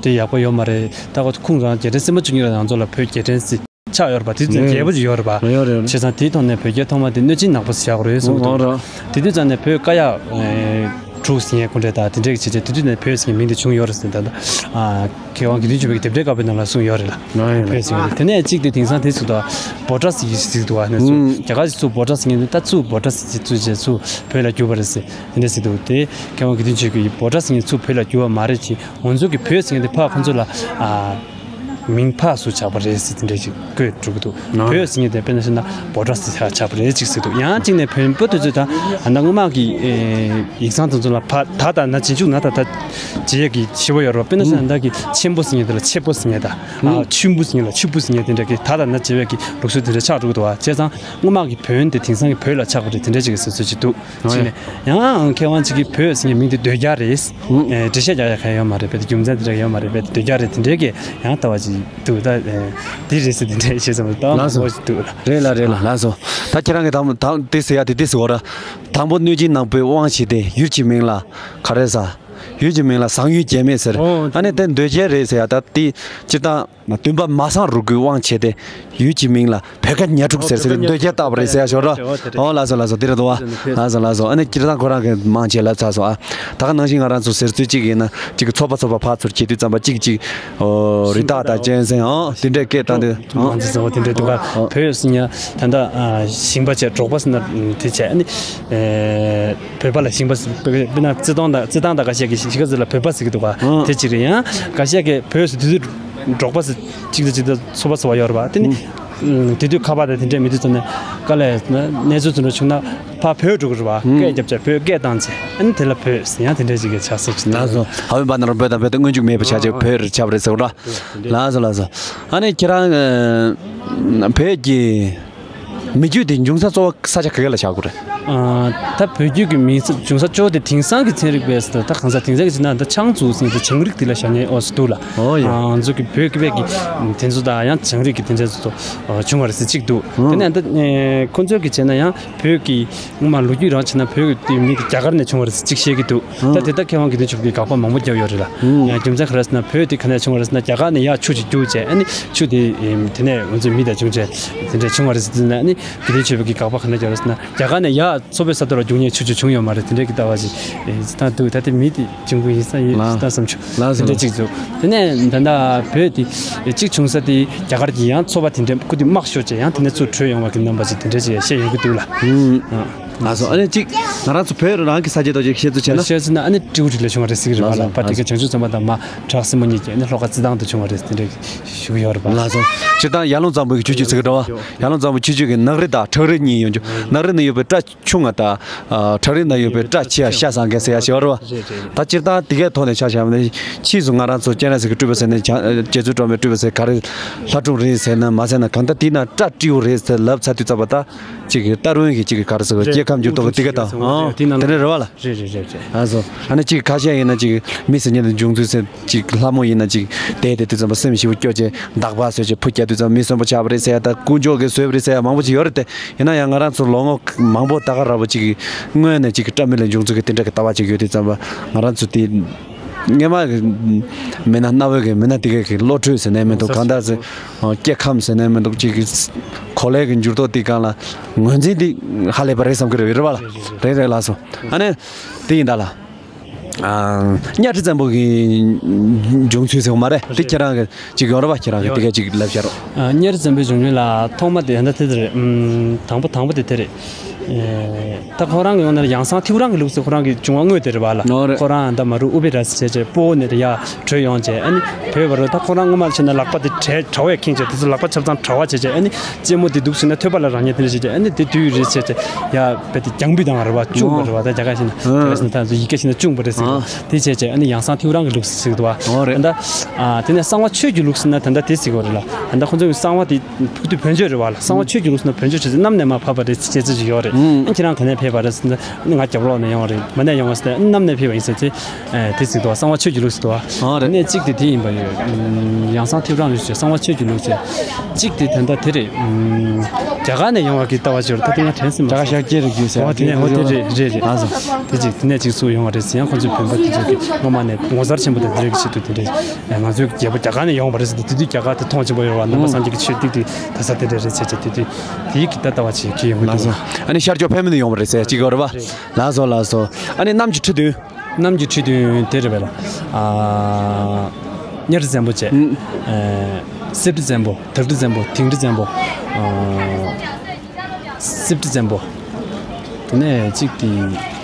དེ་ཡག་པོ་ཡོད་མ་རེད། ད་ཁོ་ཁོང་རང་རྒྱལ་ཕྲན་སིལ་མ་བཅུ་གཉིས་རང་ང་ཚོ་ལ་བོད་རྒྱལ་ཕྲན་སྲིད། ཆགས་ཡོད་རེད་པ། དེ་ཚོ་རྒྱལ་པོ་ཅིག་ཡོད་རེད་པ། ཡོད་རེད། བྱས་ཙང་དེའི་ཐོག་ནས་བོད་རྒྱལ་ཐོག་མ་དེ་གནོད་སྦྱིན་ནག་པོ་ཟེར་ཡག་རེད་གསུངས་འདུག་ཨོ་རེད། དེ་དུས་ཙམ་ནས་བོད་ཀ་ཡག་ཨེ་དྲུག་ཟེར་ཡས་སྐུ་འདྲ་དང་དེ་འདྲས་ཀྱི་བྱས་བྱས་དེ་དུས་ནས་བོད་ཟེར་མཁན་མིང་དེ་བྱུང་ཡོད་རེད་ཟེར། ད་ལྟ་ཨ་མཁས་དབང་དགེ་འདུན་ཆོས་འཕེལ་གྱི་རྡེབ་སྒྲའི་བཀའ་པོད་ནང་ལ་གསུངས་ཡོད་རེད་ལ། ཨ་ཡོད་རེད། བོད་ཟེར་མཁན་དེ་ནས་གཅིག་དེ་དེང་སང་དེ་ཚོ་ད་བྷོ་ཊ་ཟེར་གྱི་ཟེར་འདུག་བ། ནས་ཚུར་ཨུམ། རྒྱ་གར་གྱི་ཚུར་བྷོ་ཊ་ཟེར་མཁན་དེ་ད་ཚུར་བྷོ་ཊ་ཟེར་གྱི་ཚུར་བྱས་ཚུར་བོད་ལ་བསྒྱུར་བ་རེད་ཟེར་དེ་འདྲས་ཟེར་འདུག་དེ་མཁས་དབང་དགེ་འདུན་ཆོས་འཕེལ་གྱིས་བྷོ་ཊ་ཟེར་མཁན་ཚུར་བོད་ལ་བསྒྱུར་བ་མ་རེད་ཅེས། ང་ཚོ་གི་བོད་ཟེར་མཁན་དེ་ཕར་ཁོང་ཚོ་ལ་ཨ་མིང་ཕར་ཚུར་ཆགས་པ་རེད་ཟེར་དེ་འདྲ་ཞིག་བཀོད་འགྲོ་གི་འདུག་ཨ། བོད་ཟེར་མཁན་དེ་དཔེར་ན་བཤད་ན་བྷོ་ཊ་ཟེར་ཆགས་པ་རེད་ཅིག་ཟེར་འདུག་ཡང་གཅིག་ནས་བོན་པོ་དེ་ཚོས་ད་ཨ་ད་སྔོན་མ་གི་ཨེ་ཡིག་ཚང་དེ་ཚོ་ལ་ཕ་ད་ད་ན་རྗེས་འཇུག་ན་ད་ད་བྱེད་ཡས་ཀྱི་བྱེད་པ་ཡོད་རེད་བ། དཔེར་ན་བཤད་ན་ད་གི་ཆེན་པོ་ཟེར་མཁན་དེ་ལ་ཆེ་པོ་ཟེར་མཁན་དང་ཨ་ཆུན་པོ་ཟེར་མཁན་ལ་ཆུ་པོ་ཟེར་མཁན་དེ་འདྲ་གི་ད་ད་ན་བྱེད་པའི་གི་ལུགས་སྲོལ་དེ་འདྲ་ཆགས་འགྲོ་གི་འདུག་བ། བྱས་ཙང་སྔོན་མ་གི་བོན་དེ་དེང་སང་གི་བོད་ལ་ཆགས་པ་རེད་དེ་འདྲ་ཅིག་གི་ཟེར་ཚུལ་ཅིག་འདུག་ཨ་ཡ། ཅིག་ནས་ཡང་མཁས་དབང་ཅིག་གིས་བོད་ཟེར་མཁན་མིང་དེ་ཟློས་སྐྱ་རེད། ཨུ། ཨེ་འགྲེལ་བཤད་རྒྱག་ཡ་གང་ཡོད་མ་རེད་པས། དེ་རྒྱུ་མཚན་དེ་འདྲ་ཡོད་མ་རེད་པས། དེ་ཟློས་སྐྱ་རེད་དེ་འདྲའི་གི་ཡང་ལྟ་བ་ཅིག་འདུག་ད་ཨེ་འདི་རེད་ཟེར་དེ་འདྲའི་བཤད་ཙམ་ལྟ་བ་ལགས་སོ། མང་པོ་ཞིག་འདུག་རེད་ལ་རེད་ལ་ལགས་སོ། ད་ཁྱེད་རང་གི་དང་དང་དེ་ཟེར་ཡ་དེ་དེ་ཟེར་བ་ར། དང་པོ་གནོད་སྦྱིན་ནག་པོའི་དབང་བྱས་ཏེ་ཡུལ་གྱི་མིང་ལ་ག་རེ་ཟ། ཡུལ་གྱི་མིང་ལ་བཟང་ཡུལ་རྒྱལ་མེད་ཟེར། ཨོ། ཨ་ནི་དེ་ཟློས་སྐྱ་རེད་ཟེར་ཡ་ད་དེ་སྤྱིར་བཏང་། བདུན་པ་མ་སངས་རུ་ཁུའི་དབང་བྱས་ཏེ་ཡུལ་གྱི་མིང་ལ་བོད་ཀ་ཉ་ཕྲུག་ཟེར་ཟེར་ཏེ་ཟློས་སྐྱ་བཏགས་པ་རེད་ཟེར་ཡ་ཞོར་རོ། ཨོ་ལགས་སོ་ལགས་སོ། འདི་རེད་འདུག་བ། ལགས་སོ་ལགས་སོ། ཨ་ནི་སྤྱིར་བཏང་ཁོ་རང་གི་མང་ཆེ་ལབ་ཚར་སོང་ཨ། ད་ག་ནང་བཞིན་ང་རང་ཚོ་ཟེར་ཚུལ་གཅིག་ཡིན་ན་གཅིག་གི་ཚོགས་པ་ཚོགས་པ་ཕར་ཚུར་བྱེད་དུས་ཙམ་པ་གཅིག་གཅིག་ཨོ་རི་དྭགས་དང་གཅན་གཟན་ཨོ་དེ་འདྲས་སྐད་བཏང་དུས་ཨོ། མང་ཆེ་ཚོ་དེ་འདྲས་འདུག་ག་བོད་ཟེར་ཡ་ད་ལྟ་ཞིང་པ་བྱས་འབྲོག་པ་ཟེར་ན་དེ་བྱས་ཨ་ནི། བོད་པ་ལ་ཞིང་པ་ཟེར་དཔེར་ན་བརྩི་སྟངས་དང་བརྩི་སྟངས་དང་འགའ་ཤས་ཀྱིས་གཞིས་ཀ་རྩེ་ལ་བོད་པ་ཟེར་གྱི་འདུག་ག་དེ་གཅིག་རེད། ཡང་འགའ་ཤས་ཀྱིས་བོད་ཟེར་དུས་འགྲོགས་པ་ཟེར་གཅིག་དང་གཅིག་དང་ཚོགས་པ་ཚོགས་པ་ཡོད་རེད་པ། དེ་ནི་དེ་དུས་ཁ་པར་དང་དེ་འདྲས་མེད་དུས་ཙམ་ནས་དཀའ་ལས་གནས་ཚུལ་དེ་འདྲ་བྱུང་ན་ཕར་བོད་འགྲོ་གི་རེད་པ། སྐད་རྒྱབ་བྱས་བོད་སྐད་བཏང་བྱས་ཨ་ནི་དེ་ལ་བོད་ཟེར་ཡང་དེ་འདྲས་ཅིག་གི་ཆགས་སྲོལ་ཅིག་འདུག་ལགས་སོ། ཧ་བན་པ་ན་རོ་བོད་དང་བོད་དེ་སྔོན་འཇུག་མེད་པ་ཆགས་བྱས་བོད་རེད་ཆགས་པ་རེད་ཟེར་བ་འདྲ། ལགས་སོ་ལགས་སོ། ཨ་ནི་ཁྱེད་རང་བོད་ཀྱི། མི་རྒྱུད་དེ་འབྱུང་ས་གཙོ་བོ་ས་ཆ་ག་གེ་ལ་བཞག་དགོས་རེད། ཨ། ད་བོད་རྒྱུད་ཀྱི་མི་ས་འབྱུང་ས་གཙོ་བོ་དེ་དེང་སང་གི་ཚན་རིག་པས་ད་གང་ཟག་དེང་སང་གི་ཚན་ན་ད་ཆང་བཙུགས་ཟིན་དེ་ཆང་རིགས་དེ་ལ་བཞག་ནས་ཨོ་སི་འདུག་ལ། ཨོ་ཡ། ཨ། ང་ཚོ་གི་བོད་ཀྱི་བོད་ཀྱི་དེ་ཚོ་དང་ཡང་ཆང་རིགས་ཀྱི་དེ་འདྲ་ཚོ་བྱུང་བ་རེད་ཟེར་གཅིག་འདུག་དེ་ནས་ད་ཁོ་ཚོས་ཀྱི་བྱས་ན་ཡང་བོད་ཀྱི་སྔོན་མ་ལོ་རྒྱུས་རང་བྱས་ན་བོད་ཀྱི་མི་དེ་རྒྱ་གར་ནས་བྱུང་བ་རེད་ཟེར་གཅིག་བཤད་ཀྱི་འདུག་ད་དེ་ལྟར་མཁས་དབང་དགེ་འདུན་ཆོས་འཕེལ་གྱིས་དགག་པ་མང་པོ་བརྒྱབ་ཡོད་རེད་ལ། ཡང་རྒྱུ་མཚན་ག་རེ་ཟེར་ན་བོད་དེ་ག་ནས་བྱུང་བ་རེད་ཟེར་ན་རྒྱ་གར་ནས་ཡར་ཆུ་ཅིག་རྒྱུགས་བྱས་ཨ་ནི་ཆུ་དེ་དེ་ནས་ང་ཚོའི་མི་དང་བྱུང་བྱས་དེ་འདྲ་བྱུང་བ་རེད་ཟེར་དུས་ན་ཨ་ནི་དགེ་འདུན་ཆོས་འཕེལ་གྱིས་དགག་པ་ག་འདྲ་བརྒྱབ་རེད་ཟེར་ན་རྒྱ་གར་ནས་ཡར་མཚོ་བོད་ས་མཐོ་ལ་རྒྱུགས་མཁན་ཆུ་ཅིག་བྱུང་ཡོད་མ་རེད། དེ་འདྲ་གི་ལྟ་བ་ཅིག་ད་འདུག་ད་དེ་མི་དེ་བྱུང་གི་ཡིན་ས་ཡིན་ལ་ད་བསམ་བྱུང་ལ་དེ་འདྲ་ཅིག་འདུག་དེ་ནས་ད་ལྟ་བོད་དེ་གཅིག་བྱུང་ས་དེ་རྒྱ་གར་གྱི་ཡང་མཚོ་པ་དེ་འདྲ་ཁུ་དེ་དམག་ཤོར་བྱས་ཡང་དེ་ནས་ཚུར་བྲོས་ཡོང་བ་གི་རྣམ་པ་ཅིག་དེ་འདྲ་ཅིག་བཤད་ཡོང་གི་འདུག་ལ། ལགས་སོ། ཨ་ནི་གཅིག་ང་རང་ཚོ་བོད་རང་གི་ས་སྐྱེས་ཐོག་ཅིག་བཤད་ཚུལ་བྱས་ན། བཤད་ཚུལ་ན་ཨ་ནི་སྤྲེའུ་རིགས་ལས་བྱུང་བ་རེད་ཟེར་གྱི་རེད་པ་ལགས་སོ། ལ་ཕ་དེ་ག་བྱང་ཆུབ་སེམས་དཔའ་དང་མ་བྲག་སྲིན་མོ་གཉིས་ཀྱིས་ཨ་ནི་ལྷོ་ཁ་རྩི་ཐང་དུ་བྱུང་བ་རེད་དེ་འདྲ་ཞུ་གི་ཡོད་རེད་པ། ལགས་སོ། སྤྱིར་བཏང་ཡར་ཀླུང་གཙང་པོའི་ཆུ་བཅུད་ཟེར་གྱི་འདྲ་བ། ཡར་ཀླུང་གཙང་པོའི་ཆུ་བཅུད་ཀྱི་ནགས་རི་དང་བྲག་རི་གཉིས་ཡོད་རྒྱུ། ནགས་རི་ནང་ཡོད་པའི་སྤྲ་ཆུང་ང་དང་། ཨ། བྲག་རི་ནང་ཡོད་པའི་སྤྲ་ཆེ་བ་ཤ་ཟ་མཁན་ཟེར་ཡ་ཞིག་ཡོད་རེད་པ། རེད་རེད་རེད། ད་སྤྱིར་བཏང་དེ་གའི་ཐོག་ནས་ཆ་བཞག་པ་ན་ཕྱིས་སུ་ང་རང་ཚོ་སྤྱན་རས་གཟིགས་ཀྱི་སྤྲུལ་པ་ཟེར་ནས་བྱང་རྗེ་བཙུན་སྒྲོལ་མའི་སྤྲུལ་པ་ཟེར་ག་རེ། ལྷ་སྒྲུང་རེད་ཟེར་ན་མ་ཟེར་ན་གང་ལྟར་དེའི་ནང་སྤྲ་སྤྲེའུ་རེད་ཟེར་ལབ་ཚར་དུས་ཙམ་པ་ད། ཅིག་གི་ཏར་ཝན་གྱི་ཅིག་གི་ག་རེ་ཟེར་བ། སྐྱེ་ཁམས་འགྱུར་ལྡོག་གི་དེ་ག་དང་། ཨང་། དེ་ནང་དེ་འདྲ་རེད་བ་ལ། རེད་རེད་རེད་རེད། ཨ་སོ། ཨ་ནི་ཅིག་ཁ་ཤས་ཡིན་ན་ཅིག་མི་ཟེར་མཁན་དེ་འབྱུང་ཚུལ་ཟེར། ཅིག་ལྷ་མོ་ཡིན་ན་ཅིག་དེ་དེ་དུས་ཙམ་པ་སེམས་ཞེ་པོ་སྐྱོ་བྱས་འདག་པ་བཟོས་བྱས་ཕུ་རྒྱག་དུས་ཙམ་པ་མི་གསོན་པོ་ཆགས་པ་རེད་ཟེར་ཡ་དང་དཀོན་མཆོག་གིས་བཟོས་པ་རེད་ཟེར་ཡ་མང་པོ་ཅིག་ཡོད་རེད་དེ། ཡིན་ན་ཡང་ང་རང་ཚོ་ལོ་ངོ་མང་པོ་ད་ག་ར་བ་ཅིག་གི་སྔོན་ནས་ཅིག་གི་སྤྲ་མི་ལ་འབྱུང་ཚུལ་གྱི་དེ་འདྲ་གི་ལྟ་བ་ཅིག་ཡོད་དུས་ཙམ་པ་ང་རང་ཚོ་དེ། སྔོན་མ་གི་མི་སྣ་གནའ་བོའི་གི་མི་སྣ་དེ་གའི་གི་བློ་གྲོས་ཟེར་ནའི་མི་འདུག་གང་ལྟར་ཟེར། སྐྱེ་ཁམས་ཟེར་ནའི་མི་འདུག་ཅིག་གི་གོ་ལའི་གི་འགྱུར་ལྡོག་དེ་སྒང་ལ་ངོས་འཛིན་དེ་ཧ་ལས་པ་རེད་བསམ་གི་རེད། རེད་བ་ལ། རེད་རེད་ལགས་སོ། ཨ་ནི་དེ་ཡིན་ད་ལ། ཨ། གཉའ་ཁྲི་བཙན་པོ་གི་འབྱུང་ཚུལ་ཟེར་བ་མ་རེད་དེ། ཁྱེད་རང་གི་ཅིག་ཡོང་རེད་བ། ཁྱེད་རང་གི་དེ་གའི་ཅིག་ལབ་བྱ་རོགས། ཨ། གཉའ་ཁྲི་བཙན་པོའི་འབྱུང་ཁུངས་ལ་ཐོག་མ་དེ་ད་དེ་རེད། ཨམ། དང་པོ་དང་པོ་དེ་དེ་རེད། ཨེ། ད་ཁོ་རང་གི་ཡོང་ན་ཡང་སང་ཐེའུ་རང་གི་ལུགས་སུ་ཁོ་རང་གི་བྱུང་བ་དངོས་དེ་རེད་བ་ལ། ཨོ་རེད། ཁོ་རང་ད་མ་རུ་ཨུ་པེ་ར་སི་བྱས་བྱས་སྤོ་བོ་ནས་ཡར་བྲོས་ཡོང་བྱས། ཨ་ནི་བོད་བར་ད་ཁོ་རང་སྔོན་མ་བྱས་ན་ལག་པ་དེ་དྲ་དྲ་བས་ཁེངས་བྱས། དེ་ཚོ་ལག་པ་ཆབ་གཙང་དྲ་བ་བྱས་བྱས། ཨ་ནི་རྩེད་མོ་དེ་འདུག་ཟེར་ན་ཐོད་པ་ལ་རང་ཉིད་དེ་འདྲ་བྱས་བྱས། ཨ་ནི་དེ་དུས་རེད་བྱས་བྱས་ཡར་བས་དེ་རྒྱང་འབུད་བཏང་བ་རེད་བ། བཅུག་པ་རེད་བ། ད་རྒྱ་གར་བྱས་ན་དེ་རེད་ཟེར་ན་ད་ཚོ་ཡི་གེ་བྱས་ན་བཅུག་པ་རེད་ཟེར། དེ་བྱས་བྱས་ཨ་ནི་ཡང་སང་ཐེའུ་རང་གི་ལུགས་སུ་ཟེར་གི་འདུག་བ། ཨོ་རེད། ད་ཨ་དེ་ནས་གསང་བ་ཆོས་ཀྱི་ལུགས་ཟེར་ན་ད་ད་དེ་ཟེར་གི་རེད་ལ། ད་ཁོ་ཚོ་གི་གསང་བ་དེ་ཕུགས་དུས་བོན་ཆོས་རེད་བ་ལ། གསང་བ་ཆོས་ཀྱི་ལུགས་ཟེར་ན་བོན་ཆོས་བྱས་ཚེ་གནམ་ནས་མར་བབས་པ་རེད་ཟེར་བྱས་ཚེ་ཅིག་ཡོད་རེད། ཨ་ཁྱེད་རང་ག་ནས་ཕེབས་པ་རེད་ཟེར་ན་ཨ་ནི་ང་རྒྱབ་ལོགས་ནས་ཡོང་བ་རེད། མ་ནས་ཡོང་བ་ཟེར་ན་ཨ་ནི་གནམ་ནས་ཕེབས་པ་ཡིན་ཟེར་ཚེ། ཨེ། དེ་ཟེར་འདུག་བ། གསང་བ་ཆོས་ཀྱི་ལུགས་ཟེར་འདུག་བ། ཨ་རེད། ཨ་ནི་གཅིག་དེ་དེ་ཡིན་པ་ཡོད། ཨམ། ཡང་སང་ཐེའུ་རང་ལུགས་ཟེར། གསང་བ་ཆོས་ཀྱི་ལུགས་ཟེར། གཅིག་དེ་ད་ལྟ་དེ་རེད། ཨམ། རྒྱ་གར་ནས་ཡོང་བ་གི་ལྟ་བ་ཅིག་ཡོད་རེད། ད་དེ་ང་དྲན་སྲིད་མ་རྒྱ་གར་སོང་། ཤཱཀྱའི་རིགས་ཡོད་ཟེར། ཨོ་དེ་ནས་ཨོ་དེ་རེད་རེད་རེད། ཨ་སོ། དེ་ཅིག་དེ་ནས་ཅིག་སུ་ཡོང་བ་རེད་ཟེར། ཡང་ཁོ་ཚོའི་བོན་པོ་དེ་ཚོ་གི་སྔོན་མ་ནས་ངོ་མཚར་ཆེན་པོ་དང་དེ་འདྲ་གི་ཆེད་དུ་དེ་འདྲ། ཨ། ང་ཚོའི་རྒྱལ་པོ་རྒྱ་གར་ནས་ཡོང་བ་རེད་ཟེར་ཏེ། དེ་དུས་རྒྱ་གར་དེ་མཐོང་ཆེན་པོ་ཡོད་རེད་བ། ནང་པ་སངས་རྒྱས་ཀྱི་ཆོས་ཏིག་ཏིག་ད་ས་དེ་འདྲ་རེད་བྱས་བྱས། དེ་དུས་དེའི་གི་ད་ལྟ་བ་ཅིག་གི་ཡོང་གི་འདུག་ལགས་སོ། ཨ་ནི་ཤར་ཕྱོགས་ཕན་མི་ནས་ཡོང་བ་རེད་ཟེར་ཅིག་ཡོད་རེད་བ། རེད། ལགས་སོ་ལགས་སོ། ཨ་ནི་གནམ་གྱི་ཁྲི་བདུན། གནམ་གྱི་ཁྲི་བདུན་དེ་རེད་པས་ལ། ཨ། གཉའ་ཁྲི་བཙན་པོ་བྱས། ཨུམ། ཨེ། སྲིབ་ཁྲི་བཙན་པོ། དག་ཁྲི་བཙན་པོ། དིང་ཁྲི་བཙན་པོ། ཨ། སྲིབ་ཁྲི་བཙན་པོ། དེ་ནས་གཅིག་དེ་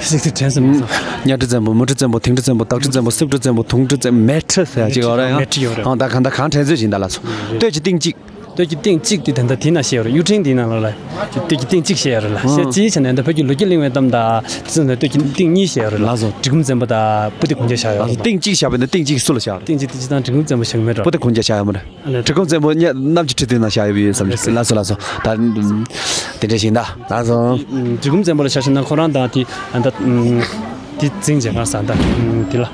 གཅིག་དེ་དྲན་སོང་མ་སོང་། གཉའ་ཁྲི་བཙན་པོ། མུ་ཁྲི་བཙན་པོ། དིང་ཁྲི་བཙན་པོ། དག་ཁྲི་བཙན་པོ། སྲིབ་ཁྲི་བཙན་པོ། དུང་ཁྲི་བཙན་པོ། མེ་ཁྲི་ཟེར་ཡ་གཅིག་ཡོད་རེད་ཡང་། མེ་ཁྲི་ཡོད་རེད། ཨང་། ད་གང་ལྟར་གང་དྲན་ཚོད་ཅིག་ཡིན་ད་ལགས་སོ། རེད། སྟོད་ཀྱི་སྟེང་གཅིག་སྟོད་ཀྱི་སྟེང་གཅིག་དེ་ད་ལྟ་དེའི་ནང་བཤད་ཡོད་རེད། གཡུ་ཕྲེང་དེའི་ནང་ལ་ལ། སྟོད་ཀྱི་སྟེང་གཅིག་བཤད་ཡོད་རེད་ལ། བཤད་ཅིའི་ཆ་ནས་ད་བོད་ཀྱི་ལོ་རྒྱུས་གླེང་བའི་གཏམ་དང་དེ་ཚོ་ནས་སྟོད་ཀྱི་སྟེང་གཉིས་བཤད་ཡོད་རེད་ལ། ལགས་སོ། གྲི་གུམ་བཙན་པོ་དང་སྤུ་ལྡེ་གུང་རྒྱལ་བཞག་ཡོད་རེད། ལགས་སོ། སྟེང་གཅིག་བཞག་པ་ཡིན་ན་སྟེང་གཅིག་སུ་ལ་བཞག་རེད། སྟེང་གཅིག་དེ་སྤྱིར་བཏང་གྲི་གུམ་བཙན་པོ་བཞག་མེད་འགྲོ། སྤུ་ལྡེ་གུང་རྒྱལ་བཞག་ཡོད་མ་རེད། ཨ་ལས། གྲི་གུམ་བཙན་པོ་གནའ་གནམ་གྱི་ཁྲི་བདུན་ནང་བཞག་ཡོད་པའི་ཡོད་བསམ་རེད། ལགས་སོ་ལགས་སོ། ད་དེ་འདྲ་ཞིག་ཡིན་ད། ལགས་སོ། གྲི་གུམ་བཙན་པོ་ལ་ཆ་བཞག་ན་ཁོ་རང་དང་དེ་ཨ་ད་དེ་འཛིང་བྱས་གང་ཟག་ད་དེ་ལ།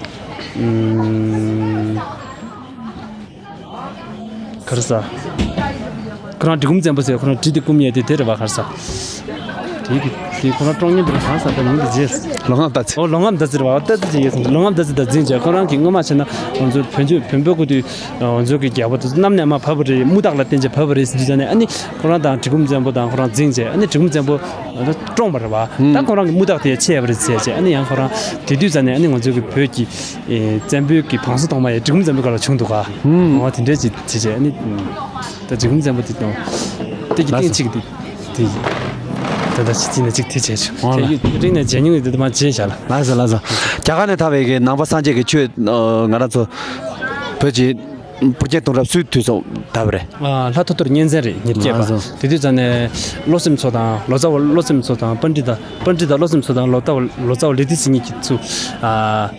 ག་རེ་ཟ། ཁོ་རང་གྲི་གུམ་བཙན་པོ་ཟེར། ཁོ་རང་གྲི་དེ་བསྐུམ་ཡས་དེ་དེ་རེད་བ། ག་རེ་ཟ། དེ་གི་དེ་ཁོ་རང་བཀྲོངས་མཁན་དེ་ག་རེ་ཟ། ད་མིང་དེ་བརྗེད། ལོ་ངམ་ལྟ་ཚེ། ཨོ། ལོ་ངམ་ལྟ་ཚེ་རེད་བ། ལྟ་ཚེ་ཅིག་ཡོད་སོང་། ལོ་ངམ་ལྟ་ཚེ་དང་འཛིང་བྱས། ཁོ་རང་གི་སྔོན་མ་བྱས་ན་ང་ཚོ་བོན་ཆོས་བོན་པོའི་སྐུ་དུས་ང་ཚོ་གི་རྒྱལ་པོ་དེ་ཚོ་གནམ་ནས་མར་བབས་པ་རེད། དམུ་ཐག་ལ་བརྟེན་བྱས་བབས་པ་རེད་ཟེར་དུས་ཙང་ནས། ཨ་ནི་ཁོ་རང་དང་གྲི་གུམ་བཙན་པོ་དང་ཁོ་རང་འཛིང་བྱས། ཨ་ནི་གྲི་གུམ་བཙན་པོ་བཀྲོངས་པ་རེད་བ། ད་ཁོ་རང་གི་དམུ་ཐག་དེ་ཆད་པ་རེད་ཟེར་བྱས། ཨ་ནི་ཡང་ཁོ་རང་དེ་དུས་ཙང་ནས་ཨ་ནི་ང་ཚོ་གི་བོད་ཀྱི་ཨེ། བཙན་པོའི་གི་བང་སོ་ཐོག་མ་ཡང་གྲི་གུམ་བཙན་པོའི་སྐབས་ལ་བྱུང་འདུག་ག། ཨོ། དེ་འདྲས་ཅིག་བྱས་བྱས། ཨ་ནི་ད་གྲི་གུམ་བཙན་པོ་དེ་དང་སྟོད་ཀྱི་སྟེང་གཅིག་དེ་དེ་ད་ལྟ་ཅི་ཅི་ནས་ཅིག་དེ་བྱས་བྱུང་། ཨོ་ལ། དེ་ཡུལ་རིང་ནས་མཇལ་མྱོང་ཡོད་དེ་མ་བརྗེད་བཞག་ལ། ལགས་སོ་ལགས་སོ། རྒྱ་གར་ནས་ཐར་བའི་གི་ནང་པ་སངས་རྒྱས་ཀྱི་ཆོས། ཨ། ང་རང་ཚོ་བོད་ཀྱི་པུར་རྒྱལ་གདུང་རབས་སུའི་དུས་སུ་དར་བ་རེད། ཨ། ལྷ་ཐོ་ཐོ་རི་གཉན་བཙན་རེད། ཉེར་བརྒྱད་པ། ལགས་སོ། དེ་དུས་ཙང་ནས་བློ་སེམས་མཚོ་དང་ལོ་ཙཱ་བ། བློ་སེམས་མཚོ་དང་པཎྜི་ཏ། པཎྜི་ཏ་བློ་སེམས་མཚོ་དང་ལོ་ཙཱ་བ། ལོ་ཙཱ་བ་ལི་ཏི་སི་གཉིས་ཀྱིས་ཚུར། ཨ།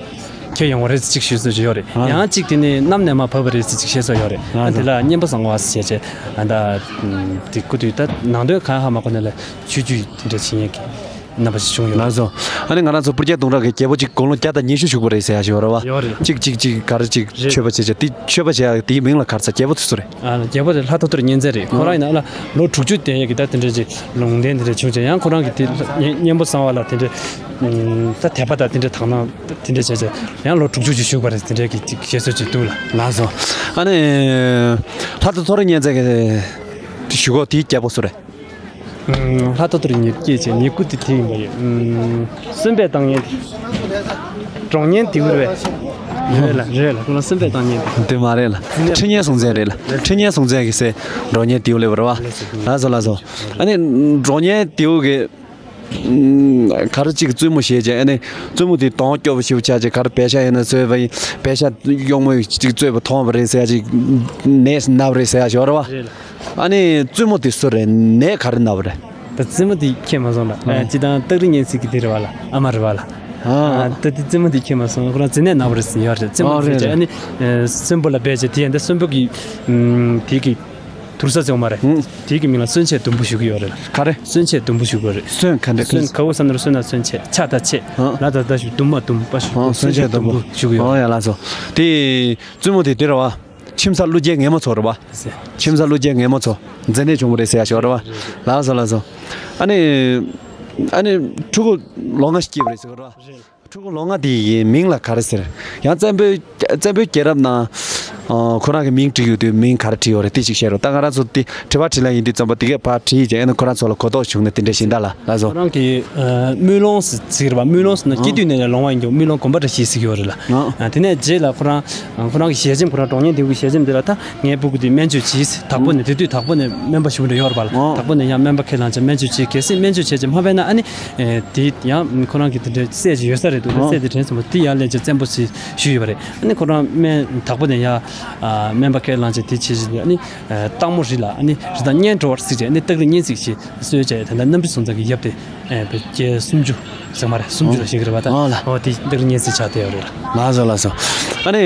ཁྱེར་ཡོང་བ་རེད་ཅིག་ཞུས་སྲོལ་ཅིག་ཡོད་རེད། ཨ། ཡང་གཅིག་དེ་ནི་གནམ་ནས་མར་བབས་པ་རེད་ཅིག་བཤད་སྲོལ་ཡོད་རེད། ཨ། ཨ། དེ་ལ་གཉན་པོ་བཟང་བ་ཟེར་བྱས། ཨ། ད་དེ་སྐུ་དུས་ད་ནང་དོན་གང་ཧ་མ་གོ་ནས་ལ་ཆོས་བརྒྱུད་དེ་འདྲ་བྱེད་མཁན་གྱི་རྣམ་པ་ཞིག་བྱུང་ཡོད། ལགས་སོ། ཨ་ནི་ང་རང་ཚོ་པུར་རྒྱལ་གདུང་རབས་ཀྱི་རྒྱལ་པོ་གཅིག་དགུང་ལོ་བརྒྱ་དང་ཉི་ཤུ་བཞུགས་པ་རེད་ཟེར་ཡ་ཞིག་ཡོད་རེད་བ། ཡོད་རེད། གཅིག་གཅིག་གཅིག་ག་རེ་གཅིག་རེད། མཆོད་པ་བྱེད་བྱ་དེ། མཆོད་པ་བྱེད་ཡ་དེའི་མིང་ལ་ག་རེ་ཟེར། རྒྱལ་པོ་དེ་སུ་རེད། ཨ། རྒྱལ་པོ་དེ་ལྷ་ཐོ་ཐོ་རི་གཉན་བཙན་རེད། ཁོ་རང་ཡིན་ན་ལ་ལོ་དྲུག་ཅུ་དེ་ཡས་ཀྱི་ད་དེ་འདྲ་ཅིག་ལུང་བསྟན་དེ་འདྲ་བྱུང་བྱས། ཡང་ཁོ་རང་གི་དེ་གཉན་པོ་གསང་བ་ལ་དེ་འདྲ། ཨ། ད་དད་པ་དང་དེ་འདྲ་དག་སྣང་དེ་འདྲ་བྱས་བྱས་ཡང་ལོ་དྲུག་ཅུ་ཅིག་བཞུགས་པ་རེད། དེ་འདྲ་གི་ཅིག་བཤད་སྲོལ་ཅིག་འདུག་ལ། ལགས་སོ། ཨ་ནི་ལྷ་ཐོ་ཐོ་རི་གཉན་བཙན་གྱི་དེ་བཞུགས་གོ་དེའི་རྒྱལ་པོ་སུ་རེད། ཨ། ལྷ་ཐོ་ཐོ་རི་ཉེར་བརྒྱད་བྱས་ཉེར་དགུ་དེ་དེ་ཡིན་པ་ཡིན། ཨ། གསོན་པོས་བཏང་མཁན་དེ། འབྲོང་གཉན་དེའུ་རེད། རེད་ལ། རེད་ལ། ཁོ་ལ་གསོན་པོས་བཏང་མཁན་དེ། དེ་མ་རེད་ལ། ཁྲི་གཉན་སྲོང་བཙན་རེད་ལ། ཁྲི་གཉན་སྲོང་བཙན་གྱི་སྲས་འབྲོང་གཉན་དེའུ་ལབ་པ་རེད་བ། ལགས་སོ་ལགས་སོ། ཨ་ནི་འབྲོང་གཉན་དེའུ་གི་ ཨུམ། ག་རེ་ཅིག་བཙུན་མོ་བྱས་རྗེས་ཨ་ནི་བཙུན་མོ་དེ་གདོང་སྐྱོ་པོ་ཞིག་ཆགས་རྗེས་ག་རེ་པད་ཤག་ཡིན་ན་བཟོས་པ་ཡིན། པད་ཤག་གཡོག་མོ་ཅིག་བཙོས་པ་མཐོང་བ་རེད་ཟེར་ཡ་ཅིག་ནད་ན་བ་རེད་ཟེར་ཡ་ཞིག་ཡོད་རེད་བ། རེད་ལ། ཨ་ནི་བཙུན་མོ་དེ་སུ་རེད། ནད་ག་རེ་ན་བ་རེད། ད་བཙུན་མོ་དེ་ཁྱེད་མ་སོང་ལ། ཨ། ཨ། སྤྱིར་བཏང་སྟག་རི་གཉན་གཟིགས་ཀྱི་དེ་རེད་བ་ལ། ཨ་མ་རེད་བ་ལ། ཨ། ཨ། ད་དེ་བཙུན་མོ་དེ་ཁྱེད་མ་སོང་། ཁོ་རང་མཛེ་ནད་ན་བ་རེད་ཟེར་ཡོད་རེད། བཙུན་མོ། ཨ། དེ་རེད་ཅེ་རེད། ཨ་ནི་ཨ་གསོན་པོ་ལ་སྦས་རྗེས་དེ་ཡན་དེ་གསོན་པོ་གི་ཨུམ། དེ་གི་དུར་ས་ཟེར་བ་མ་རེད། ཨུམ། དེ་གི་མིང་ལ་གསོན་ཆས་དུམ་བུ་ཞུ་གི་ཡོད་རེད། ག་རེ། གསོན་ཆས་དུམ་བུ་ཞུ་གི་ཡོད་རེད། གསོན་ག་འདྲ། གསོན་ག་འོ་ས་ནོར་གསོན་ན་གསོན་ཆས། ཆ་ད་ཆས། ཨ། ལ་ད་ད་ཞུ་དུམ་མ་དུམ་པ་ཞུ། ཨ། གསོན་ཆས་དུམ་བུ་ཞུ་གི་ཡོད། ཨ། ཡ་ལགས་སོ། དེ་བཙུན་མོ་དེ་དེ་རེད་བ། ཁྱིམ་ཚང་ཀླུ་རྒྱལ་ངན་མོ་ཚོ་རེད་བ། ཁྱིམ་ཚང་ཀླུ་རྒྱལ་ངན་མོ་ཚོ་མཛེ་ནད་བྱུང་བ་རེད་ཟེར་ཡ་ཞིག་རེད་བ། ལགས་སོ་ལགས་སོ། ཨ་ནི། ཨ་ནི་ཕྲུ་གུ་ལོ་ལྔ་ཞིག་སྐྱེས་པ་རེད་ཟེར་གི་རེད་བ། ཕྲུ་གུ་ལོ་ལྔ་དེ་ཡི་མིང་ལ་ག་རེ་ཟེར། ཡང་བཙན་པོའི་བཙན་པོའི་རྒྱལ་རབས་ནང་། ཨ། ཁོ་རང་གི་མིང་བྲིས་ཡོད་དུས་མིང་ག་རེ་བྲིས་ཡོད་རེད། དེ་ཅིག་བཤད་རོགས། ད་ང་རང་ཚོ་དེ་དྲི་བ་དྲིས་ལན་ཡིན་དུས་ཙམ་པ་དེ་གས་ཕར་བྲིས་རྗེས་ཨ་ནི་ཁོ་རང་ཚོ་ལ་གོ་རྟོགས་བྱུང་ན་དེ་འདྲ་ཞིག་ད་ལ་ལགས་སོ། ཁོ་རང་གི་ཨ་དམུས་ལོང་ཟེར་ཟེར་གི་རེད་བ། དམུས་ལོང་ཟེར་ན་སྐྱེ་དུས་ནས་ལོང་བ་ཡིན་ཀྱང་དམུས་ལོང་དགོན་པ་འདྲ་ཞིག་ཟེར་གི་ཡོད་རེད་ལ། ཨ། དེ་ནས་རྗེས་ལ་ཁོ་རང་ཁོ་རང་གི་ཞལ་ཆེམས། ཁོ་རང་གྲོགས་མཉམ་དེ་གི་ཞལ་ཆེམས་དེ་ལ་ད་ངའི་སྤུ་གུ་དེ་སྨན་བཅོས་བྱས། དྭགས་པོ་ནས་དེ་དུས་དྭགས་པོ་ནས་སྨན་པ་ཞུ་འདྲ་ཡོད་རེད་བ་ལ། ཨ། དྭགས་པོ་ནས་ཡང་སྨན་པ་ཁས་བླངས་བྱས་སྨན་བཅོས་བྱས། གལ་སྲིད་སྨན་བཅོས་བྱས་ཀྱི་མ་ཕན་ན་ཨ་ནི། ཨེ། དེ་ཡང་ཁོ་རང་གི་དེ་འདྲའི་སྲས་ཅིག་ཡོད་ས་རེད་འདུག་ཨ། སྲས་དེ་དྲན་སོང་བ་དེ་ཡར་སླེབས་རྗེས་བཙན་པོ་ཞིག་ཞུས་ཡོད་པ་རེད། ཨ་ནི་ཁོ་རང་སྨན་དྭགས་པོ་ནས་ཡར་ཨ་སྨན་པ་ཁས་བླངས་བྱས་དེ་བྱས་བྱས་ཨ་ནི་ཨ་སྟག་མོ་རི་ལ་ཨ་ནི་རི་དྭགས་གཉན་འགྲོ་བར་གཟིགས་བྱས་ཨ་ནི་སྟག་རི་གཉན་གཟིགས་ཞེས་གསོལ་བྱས། ད་ལྟ་གནམ་རི་སྲོང་བཙན་གྱི་ཡབ་དེ་ཨ་བརྒྱད་སུམ་ཅུ་ཟེར་མ་རེད། སུམ་ཅུ་ལ་བཞེངས་ཀྱི་རེད་བ་ད། ཨོ་ལ། ཨོ་དེ་སྟག་རི་གཉན་གཟིགས་ཆགས་བསྡད་ཡོད་རེད་ལ། ལགས་སོ་ལགས་སོ། ཨ་ནི།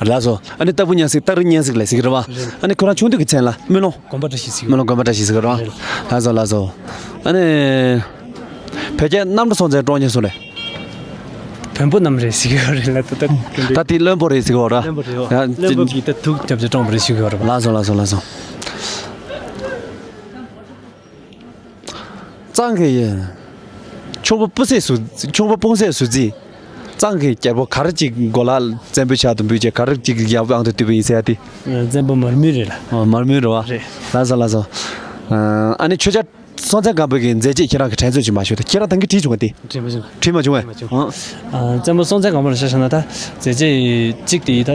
ལགས་སོ། ཨ་ནི་སྟག་ཕུ་གཉན་གཟིགས། སྟག་རི་གཉན་གཟིགས་ལ་ཟེར་གི་རེད་བ། རེད། ཨ་ནི་ཁོ་རང་ཆུང་དུས་ཀྱི་མཚན་ལ་དམུས་ལོང་། དགོན་པ་བཀྲ་ཤིས་ཟེར་གི། དམུས་ལོང་དགོན་པ་བཀྲ་ཤིས་ཟེར་གི་རེད་བ། རེད། ལགས་སོ་ལགས་སོ། ཨ་ནི། བོད་རྒྱལ་གནམ་རི་སྲོང་བཙན་བཀྲོངས་མཁན་སུ་རེད། བོན་པོ་རྣམས་རེད་ཟེར་གི་ཡོད་རེད་ལ། ད་ད་ད་དེ་བློན་པོ་རེད་ཟེར་གི་ཡོད་ར། བློན་པོ་རེད་བ། ཡ། བློན་པོ་གིས་ད་དུག་བརྒྱབ་བྱས་བཀྲོངས་པ་རེད་ཟེར་གི་ཡོད་རེད་བ། ལགས་སོ་ལགས་སོ་ལགས་སོ། གཙང་གི་ཡིན། ཁྱུང་པོ་སྤུངས་སའི་ཟུར། ཁྱུང་པོ་སྤུངས་སའི་ཟུར་རྩིས། གཙང་གི་རྒྱལ་པོ་ག་རེ་ཅིག་གོ་ལ་བཙན་པོའི་ཕྱག་ཏུ་འབུལ་བྱས་ག་རེ་ཅིག་ཡག་པོ་ཨང་དུ་བསྡུས་པ་ཡིན་ཟེར་ཡ་དེ། བཙན་པོ་མར་མེ་རེད་ལ། ཨ། མར་མེ་རེད་བ། རེད། ལགས་སོ་ལགས་སོ། ཨ་ནི་ཆོས་རྒྱལ་སྲོང་བཙན་སྒམ་པོའི་གི་མཛད་རྗེས་ཁྱེད་རང་གི་དྲན་ཚོད་ཅིག་མ་ཞུ་ད། ཁྱེད་རང་ད་གིན་བྲིས་བྱུང་བ་དེ། བྲིས་མ་བྱུང་། བྲིས་མ་བྱུང་བས། བྲིས་མ་བྱུང་། ཨ། བཙན་པོ་སྲོང་བཙན་སྒམ་པོ་ལ་ཆ་བཞག་ན་ད་མཛད་རྗེས་གཅིག་དེ་ད་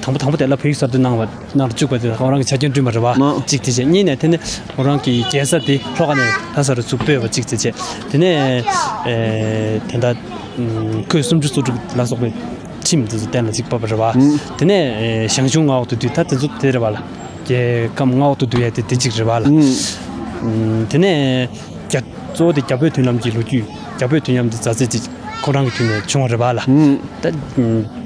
དང་པོ་དང་པོ་དེ་ལ་བོད་ཡིག་གསར་གཏོད་གནང་བ། ནང་ལ་བཅུག་པ་དེ་ཁོ་རང་གི་ཆ་རྐྱེན་བསྐྲུན་པ་རེད་བ། ཨོ། གཅིག་དེ་བྱས། གཉིས་ནས་དེ་ནས་ཁོ་རང་གི་རྒྱལ་ས་དེ་ལྷོ་ཁ་ནས་ལྷ་ས་རུ་ཚུར་སྤོས་པ་གཅིག་དེ་བྱས། དེ་ནས་ཨེ་དེ་འདྲ་ཁོས་སུམ་ཅུ་སོ་དྲུག་ལ་སོགས་པའི་ཁྱིམ་དེ་ཚོ་གཏན་ལ་གཅིག་ཕབ་པ་རེད་བ། ཨུམ། དེ་ནས་ཨེ་ཞང་ཞུང་མངའ་འོག་ཏུ་བསྡུས། ད་དེ་ཚོ་དེ་རེད་བ་ལ། རྒྱལ་ཁམས་མངའ་འོག་ཏུ་བསྡུ་ཡ་དེ་དེ་གཅིག་རེད་བ་ལ། ཨུམ། ཨུམ། དེ་ནས་རྒྱ་གཙོ་བོ་དེ་རྒྱ་བོད་མཐུན་ལམ་གྱི་ལོ་རྒྱུས། རྒྱ་བོད་མཐུན་ལམ་དེ་མཛའ་བརྩེ་གཅིག་ཁོ་རང་གི་དུས་ནས་བྱུང་བ་རེད་བ་ལ། ཨུམ། ད་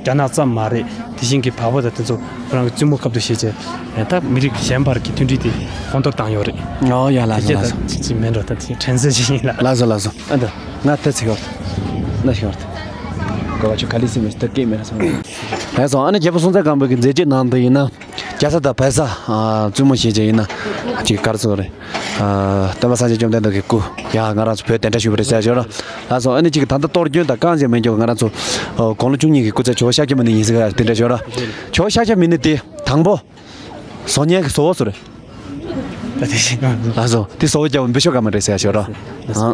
རྒྱ་ནག་ཙམ་མ་རེད། དེ་བཞིན་གྱི་བལ་པོ་དང་དེ་ཚོ་ཁོ་རང་གི་བཙུན་མོ་ཁབ་ཏུ་བཞེས་བྱས། ད་མི་རིགས་གཞན་བར་གྱི་མཐུན་སྒྲིལ་དེ་གོང་མཐོར་བཏང་ཡོད་རེད། ཨོ་ཡ། ལགས་སོ་ལགས་སོ། ཅིག་ཅིག་མིན་འགྲོ། ད་དེ་དྲན་གསོ་ཞིག་ཡིན་ལ། ལགས་སོ་ལགས་སོ། ཨ་ད་ང་ད་ཚིག་ཡོད། ན་ཞིག་ཡོད། གོ་བ་ཆུ་ག་ལི་སི་མེ་སི་ཏར་ཀེ་མེ་ར་སོང་། ལགས་སོ། ཨ་ནི་རྒྱལ་པོ་སྲོང་བཙན་སྒམ་པོ་གི་མཛད་རྗེས་ནང་དུ་ཡིན་ན། རྒྱ་བཟའ་དང་བལ་བཟའ། ཨ། བཙུན་མོ་བྱས་བྱས་ཡིན་ན། ཅིག་ག་རེ་ཟེར་དགོས་རེད། ཨ། སྟོན་པ་སངས་རྒྱས་བཅོམ་ལྡན་འདས་ཀྱི་སྐུ། ཡ། ང་རང་ཚོ་བོད་གདན་འདྲེན་ཞུས་པ་རེད་ཟེར་ཞོར། ལགས་སོ། ཨ་ནི་ཅིག་ད་ལྟ་གཏོར་སྐྱོན་དང་རྐང་རྗེས་མེད་རྒྱུ་ང་རང་ཚོ། ཨ། དགུང་ལོ་བཅུ་གཉིས་ཀྱི་སྐུ་ཚེ་ཇོ་བོ་ཤཱཀྱ་མུ་ནེ་ཡིན་ཟེར་ག་དེ་འདྲ་ཞོར། ཇོ་བོ་ཤཱཀྱ་མུ་ནེ་དེ་དང་པོ་བཟོ་མཁན་གྱི་བཟོ་བོ་སུ་རེད། ད་དེ་བཞིན། ལགས་སོ། དེ་བཟོ་བོ་རྒྱལ་པོ་འབུལ་ཆོག་ག་མ་རེད་ཟེར་ཞོར། ལགས་སོ།